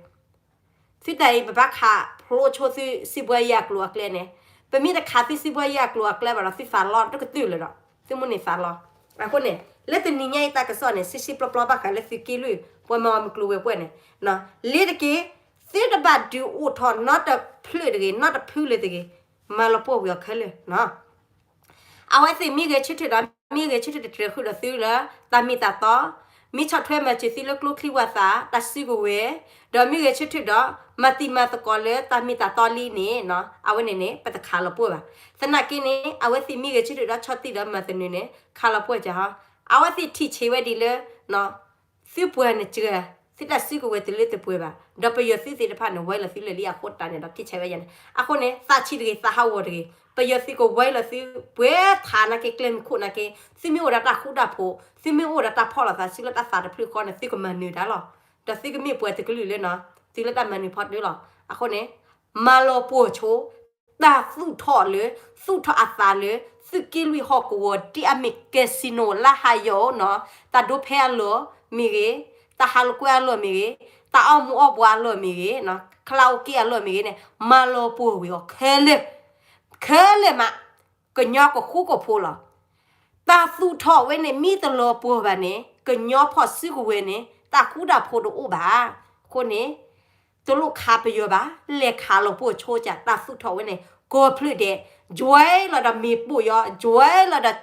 သုတၢ်အံၤ ပဘၣ်ခးဖျိဆိသုစံးဘှါယဲၢ်အကျိၤအကျဲန့ၣ်, ပမ့ၢ်တခးသုစံးဘှါယဲၢ်အကျိၤအကျဲဘၣ်ဒီး သုသးလီတကတၢၢ်လၢၤဒီး သုမိၣ်န့ၢ်သးလီ. အဃိန့ၣ် လၢတနံၤညါအံၤတၢ်ကစီၣ်န့ၣ် ဆှံဆှံပျီပျီဘၣ်ဃးလၢသုးက့လွံၢ် ပှၤမၤအီၤမုၢ်ကျိၤဝဲၤကွာ်န့ၣ်, လ့ၤတက့ၢ်, သုတဘၣ်ဒုးအိၣ်ထီၣ်နီတဖျၢၣ်တဂ့ၤ, နီတဖုလၢၤတဂ့ၤ, မၤလီၤပှီၢ်ဝံၤအီၤခဲလၢာ် အဝဲသ့ၣ်မ့ၢ်ဂဲၤဆၢထၢၣ်ဒီး မ့ၢ်ဂဲၤဆၢထၢၣ်တတြဲၤဃုာ်ဒီးသုလၢ တၢ်မ့ၢ်တၢ်တီ, မ့ၢ်ဆီၣ်ထွဲမၤစၢၤသုလၢကျိချံဝၣ်သၣ် တၢ်စုကဝဲၤ, ဒီးမ့ၢ်ဂဲၤဆၢထၢၣ်ဒီး မၤတံၤမၤသကိးလၢတၢ်မ့ၢ်တၢ်တီလံန့ၣ် အဝဲန့ၣ်န့ၣ် ပတခးလီၤပှီၢ်ဘၣ်. သနာ်က့န့ၣ် အဝဲသ့ၣ်မ့ၢ်ဂဲၤဆၢထၢၣ်ဒီးဆီၣ်တံၢ်ဒီးမၤသနၢၤန့ၣ် ခးလီၤပှီၢ်ကဟီ, အဝဲသ့ၣ်ထံၣ်ဆံးဝဲဒ်လၢ သုပှၤန့ၣ်စှၤ, သုတၢ်စုကဝဲၤတလၢတပှဲၤဘၣ်, ဒီးပယီၤသုးသ့ၣ်တဖၣ်န့ၣ် ဝဲလီၤသုလၢာ်လံအဃိတၢ်န့ၣ်ဒီး ထံၣ်ဆံးဝဲယၤန့ၣ် အဃိန့ၣ် သးဆံးတဂ့ၤ သးဟးဂီၤတဂ့ၤ, ပယီၤသုးကဝဲလီၤသု ပှဲၤထးနာ်က့ ကျဲမုၢ်ခိၣ်နာ်က့ သုမ့ၢ်အိၣ်ဒီးတၢ်ဃူတၢ်ဖိး, သုမ့ၢ်အိၣ်ဒီးတၢ်ဖီၣ်လိာ်သးစုလၢတၢ်သးတဖျၢၣ်ဃီန့ၣ် သုကမၤနၢၤတၢ်လီၤ. ဒီးသုကမ့ၢ်ပှၤတကလုာ်လၢ သုလၢတၢ်မၤနၢၤဖီတၢၢ်လီၤ. အဃိန့ၣ် မၤလီၤပှီၢ်ဆိ တၢ်သူၣ်ထီၣ်လၢ သူၣ်ထီၣ်အသးလၢ သုးက့လွံၢ်ဟီၣ်ကဝီၤ ဒ်အမ့ၢ် casino လၢဟးယီၤနီၤ, တၢ်ဒိဖဲအလီၢ်မ့ၢ်ဂ့ၤ, တၢ်ဟးလိာ်ကွဲအလီၢ်မ့ၢ်ဂ့ၤ, တၢ်အီၣ်မူအီၣ်ဘှီးအလီၢ်မ့ၢ်ဂ့ၤ, ခလါအိၣ်က့အလီၢ်မ့ၢ်ဂ့ၤန့ၣ် မၤလီၤပှီၢ်ဝံၤအီၤခဲလၢာ်, ခဲလၢာ်မး, ကညီကဃူကဖိးလီၤ. တၢ်သူၣ်ထီၣ်ဝဲန့ၣ် မ့ၢ်တလီၤပှီၢ်ဘၣ်န့ၣ် ကညီဖီၣ်စုကဝဲၤန့ၣ် တၢ်ဃူတၢ်ဖိးတအိၣ်ဘၣ်. အဃိန့ၣ် တလိၣ်ခးပယီၤဘၣ်, လဲၤခးလီၤပှီၢ်ဆိကၢ် တၢ်သူၣ်ထီၣ်ဝဲန့ၣ် ကီၢ်ဖျၢၣ်ဒဲး, ယွဲလီၤဒီးမ့ၤပိာ်ယီၤ, ယွဲလီၤဒီး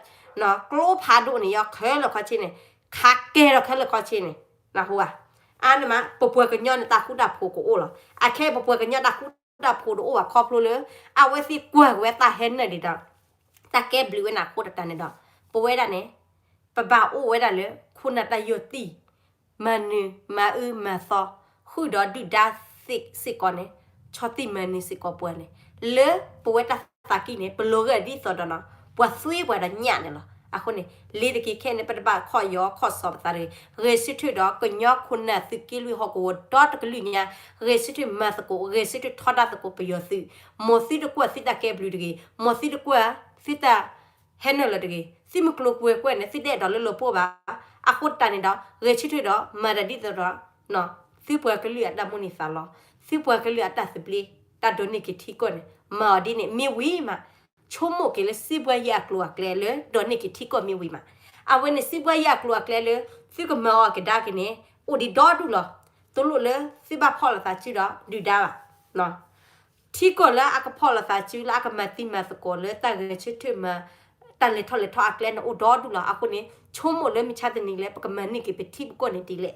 ကျိဖးဒိၣ်န့ၣ်ယီၤ ခဲလၢာ်ခီဆ့န့ၣ်, ခးကဲထီၣ်ခဲလၢာ်ခီဆ့န့ၣ်, နၢ်ဟူဧါ. အါန့ၣ်မး ပပှၤကညီန့ၣ် တၢ်ဃူတၢ်ဖိးကအိၣ်လီၤ. အခဲအံၤ ပပှၤကညီတၢ်ဃူတၢ်ဖိးတအိၣ်ဘၣ်ခီဖျိလၢ အဝဲသ့ၣ်ကွၢ်က့ၤဝဲတၢ်ဟဲနုာ်ဒံးဒီး တၢ်ကဲဘျုးဝဲန့ၣ်အဃိတၢ်န့ၣ်ဒီး ပဝဲဒၣ်န့ၣ် ပဘၣ်အိၣ်ဝဲဒၣ်လၢ ခိၣ်နၢ်တၢ်ယီၢ်တံၢ် မၤနၢၤ မၤအၢမၤသီ ဃုာ်ဒီးဒုၣ်ဒါသ့ၣ်စ့ၢ်ကီးန့ၣ် ဆီၣ်တံၢ်မၤနၢၤစ့ၢ်ကီးပှၤန့ၣ် လၢပဝဲတၢ်သးကံၢ်န့ၣ် ပလီၤဂာ်ဒ်သိးဒီးနီၤ ပှၤသွံပှၤဒီးညၣ်န့ၣ်လီၤ. အဃိန့ၣ် လ့ၤတက့ၢ်ခဲအံၤန့ၣ် ပတဘၣ်ခီၣ်ယီၤခီၣ်စီၤပသးတဂ့ၤ, ဂဲၤဆၢထၢၣ်ဒီးကညီခိၣ်နၢ်သုးက့လွံၢ်ဟီၣ်ကဝီၤဒီတကလုာ်ညါ, ဂဲၤဆၢထၢၣ်မၤသကိး ဂဲၤဆၢထၢၣ်ထီဒါသကိးပယီၤသုး, မ်သုတကွၢ်သုတၢ်ကဲဘျုးတဂ့ၤ, မ်သုတကွၢ်သုတၢ် ဟဲနုာ်လီၤတဂ့ၤ, သုမုၢ်ကျိၤဝဲၤကွာ်န့ၣ် သုတအဲၣ်ဒိးလၢလီၤပှီၢ်ဘၣ်. အဃိတၢ်န့ၣ်ဒီး ဂဲၤဆၢထၢၣ်ဒီး မၤတၢ်ဒ်သိးဒီး သုပှၤကလုာ်အတၢ်မိၣ်န့ၢ်သးလီ, သုပှၤကလုာ်အတၢ်သဘျ့, တၢ်ဒိးန့ၢ်က့ၤထံကီၢ်န့ၣ် မၤအီၤဒ်န့ၣ် မ့ၢ်ဝံၤမး, ဆိကမိၣ်က့ၤလၢစံးဘှါယဲၢ်အကျိၤအကျဲလၢ ဒိးန့ၢ်က့ၤထံကီၢ်မ့ၢ်ဝံၤမး. အဝဲန့ၣ်စံးဘှါယဲၢ်အကျိၤအကျဲလၢ သုကမၤအီၤကဒါက့ၤန့ၣ် အိၣ်ဒံးဒီဒူၣ်လီၤ. တလိၣ်လၢသုဘၣ်ဖီၣ်လိာ်သးစုဒီး ဒုၣ်ဒါဘၣ်. ထံကီၢ်လၢအကဖီၣ်လိာ်သးစုလၢအကမၤသံမၤသကိးလၢတၢ်ဂဲၤဆၢထၢၣ်မၤ တၢ်လဲၤထီၣ်လဲၤထီအကျဲန့ၣ်အိၣ်ဒီဒူၣ်လီၤ. အဃိန့ၣ် ဆိကမိၣ်လၢမုၢ်ဆါတနံၤလၢ ပကမၤန့ၢ်က့ၤပထံပကီၢ်န့ၣ်ဒ်လဲၣ်,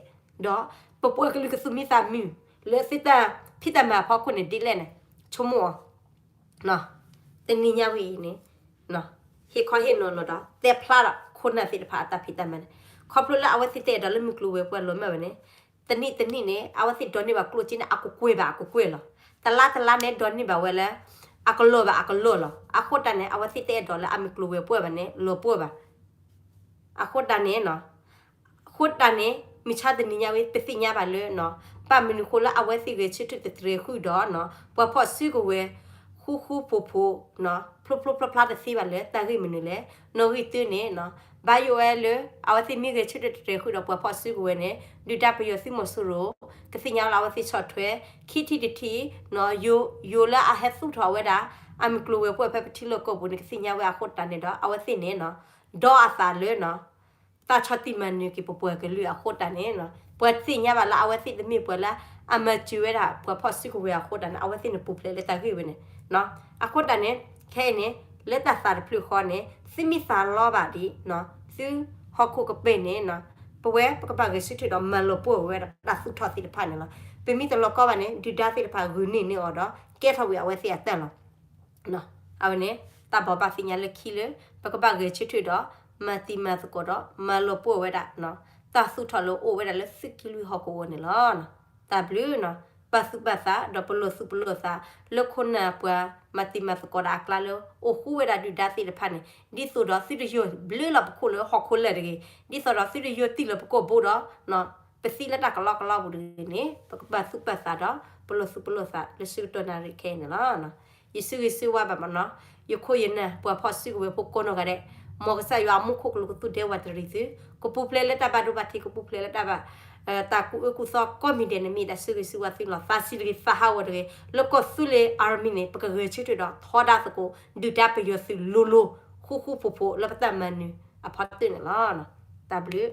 ဒီးပပှၤကလုာ်ကသူၣ်မံသးမုာ်လၢသုတၢ်ဖံးတၢ်မၤအဖီခိၣ်န့ၣ်ဒ်လဲၣ်န့ၣ် ဆိကမိၣ်အီၤ တနံၤညါဝဲအံၤန့ၣ် ဟ့ၣ်ခီဟ့ၣ်နီၤလီၤဒီး တဲဖျါဒီးခိၣ်နၢ်သ့ၣ်တဖၣ်အတၢ်ဖံးတၢ်မၤန့ၣ် ခီဖျိလၢအဝဲသ့ၣ်တအဲၣ်ဒိးလၢမုၢ်ကျိၤဝဲၤကွာ်လီၤမၢ်ဝဲန့ၣ် တနံၣ်တနံၣ်န့ၣ် အဝဲသ့ၣ်ဒိးန့ၢ်ဘၣ်ကျိၣ်စ့န့ၣ် အကကွဲၢ်ဘၣ်အကကွဲၢ်လီၤ. တလါတလါန့ၣ် ဒိးန့ၢ်ဘၣ်ဝဲလၢ အကလီၢ်ဘၣ်အကလီၢ်လီၤ. အဃိတၢ်န့ၣ် အဝဲသ့ၣ်တအဲၣ်ဒိးလၢအမုၢ်ကျိၤဝဲၤကွာ်ဘၣ်န့ၣ် လီၤပှီၢ်ဘၣ်. အဃိတၢ်န့ၣ် အဃိတၢ်န့ၣ် မုၢ်ဆါတနံၤညါဝဲ ပသ့ၣ်ညါဘၣ်လၢ ဘၣ်မနုၤဃိလၢအဝဲသ့ၣ်ဂဲၤဆၢထၢၣ်တတြဲၤဃုာ်ဒီး ပှၤဖီၣ်စုကဝဲၤ ဃူဃူဖိးဖိး, ဖျိဖျိဖျါဖျါတသ့ဘၣ်လၢတၢ်ဂ့ၢ်မနုၤလဲၣ်. နီၣ်ဂံၢ်တၢန့ၣ် ဘၣ်ယိၣ်ဝဲလၢ အဝဲသ့ၣ်မ့ၢ်ဂဲၤဆၢထၢၣ်တြဲၤဃုာ်ဒီးပှၤဖီၣ်စုကဝဲၤန့ၣ် ဒုၣ်ဒါပယီၤသုးမီၤစိရိၤ ကသ့ၣ်ညါလၢအဝဲသ့ၣ်ဆီၣ်ထွဲ ခံထံၣ်တထံၣ်, ယိၤလၢအဟဲသူၣ်ထီၣ်ဝဲဒၣ် အမုၢ်ကျိၤဝဲၤကွာ်ဖဲပထံလီၢ်ကီၢ်ပူၤန့ၣ် ကသ့ၣ်ညါဝဲအဃိတၢ်န့ၣ်ဒီး အဝဲသ့ၣ်န့ၣ် ဒီးအသးလၢ တၢ်ဆီၣ်တံၢ်မၤနၢၤက့ၤပပှၤကလုာ်အဃိတၢ်န့ၣ် ပှၤသ့ၣ်ညါဘၣ်လၢအဝဲသ့ၣ်တမ့ၢ်ပှၤလၢအမၤစၢၤဝဲဒၣ်ပှၤဖီၣ်စုကဝဲၤအဃိတၢ်န့ၣ် အဝဲသ့ၣ်န့ၣ်ပူၤဖျဲးလၢတၢ်ဂ့ၢ်ဝဲန့ၣ်. အဃိတၢ်န့ၣ် ခဲအံၤန့ၣ် လၢတၢ်သးတဖျၢၣ်ဃီန့ၣ် သုမ့ၢ်သးလီဘၣ်ဒ် သုဟီၣ်ခိၣ်ကပ့ၤန့ၣ် ပဝဲပကဘၣ်ဂဲၤဆၢထၢၣ်ဒီးမၤလီၤပှီၢ်ဝဲဒၣ်တၢ်သူၣ်ထီၣ်သ့ၣ်တဖၣ်န့ၣ်လီၤ. ပမ့ၢ်တလီၤကီဘၣ်န့ၣ် ဒုၣ်ဒါသ့ၣ်တဖၣ်ဂုာ်န့ၢ်န့ၢ်အီၤဒီး ကဲထီၣ်ဝံၤအဝဲသ့ၣ်အတၢ်လီၤ. အဝဲန့ၣ် တၢ်ဘိးဘၣ်သ့ၣ်ညါလၢခံလၢ ပကဘၣ်ဂဲၤဆၢထၢၣ်ဒီး မၤတံၤမၤသကိးဒီး မၤလီၤပှီၢ်ဝဲဒၣ် တၢ်သူၣ်ထီၣ်လၢအိၣ်ဝဲဒၣ်လၢသုးက့လွံၢ်ဟီၣ်ကဝီၤန့ၣ်လီၤ. တၢ်ဘျုး ပာ်သူၣ်ပာ်သး ဒီးပလီၢ်သူၣ်ပလီၢ်သး လၢခိၣ်နၢ်ပှၤမၤတံၤမၤသကိးဒီးအကျါလၢ အိၣ်ဃူဝဲဒၣ်ဒုၣ်ဒါသ့ၣ်တဖၣ်န့ၣ် ဒ်သိးဒီးသုတယိၤဘျၢလီၤပခိၣ်လၢဟီၣ်ခိၣ်လာ်တဂ့ၤ, ဒ်သိးဒီးသုတယိၤတံၢ်လီၤပကိာ်ဘိဒီး ပသံလၢတၢ်ကလီကလီပူၤတဂ့ၤန့ၣ် ပကပာ်သူၣ်ပာ်သးဒီး ပလီၢ်သူၣ်ပလီၢ်သးလၢဆၢကတီၢ်နၣ်ရံၣ်ခဲအံၤန့ၣ်လီၤ. ယဆၢဂ့ၤဆၢဝါဘၣ်မနီၤ, ယခိၣ်ယနၢ်ပှၤဖီၣ်စုကဝဲၤဖိကိးနီၢ်ဂၤဒဲး, မ်ကစၢ်ယွၤအမူခိၣ်ကလူးကသူၣ်ဒဲဝးတရံးသု, ကပူၤဖျဲးလၢတၢ်ဘၣ်ဒိဘၣ်ထံး ကပူၤဖျဲးလၢတၢ်ဘၣ် တၢ်ကူၣ်အၢကူၣ်သီကိးမံၤဒဲးန့ၣ် မ့ၢ်ဒၣ်ဆၢဂ့ၤဆၢဝါသုလီၤ. သးဆံးတဂ့ၤ သးဟးဂီၤတဂ့ၤ, လၢကီၢ်သူလ့ၤ Army န့ၣ် ပကဂဲၤဆၢထၢၣ်ဒီးထီဒါသကိး ဒုၣ်ဒါပယီၤသုးလိၤလိၤ ဃူဃူဖိးဖိးလၢပတၢ်မၤနၢၤအဖီတၢၢ်န့ၣ်လီၤ. တၢ်ဘျုး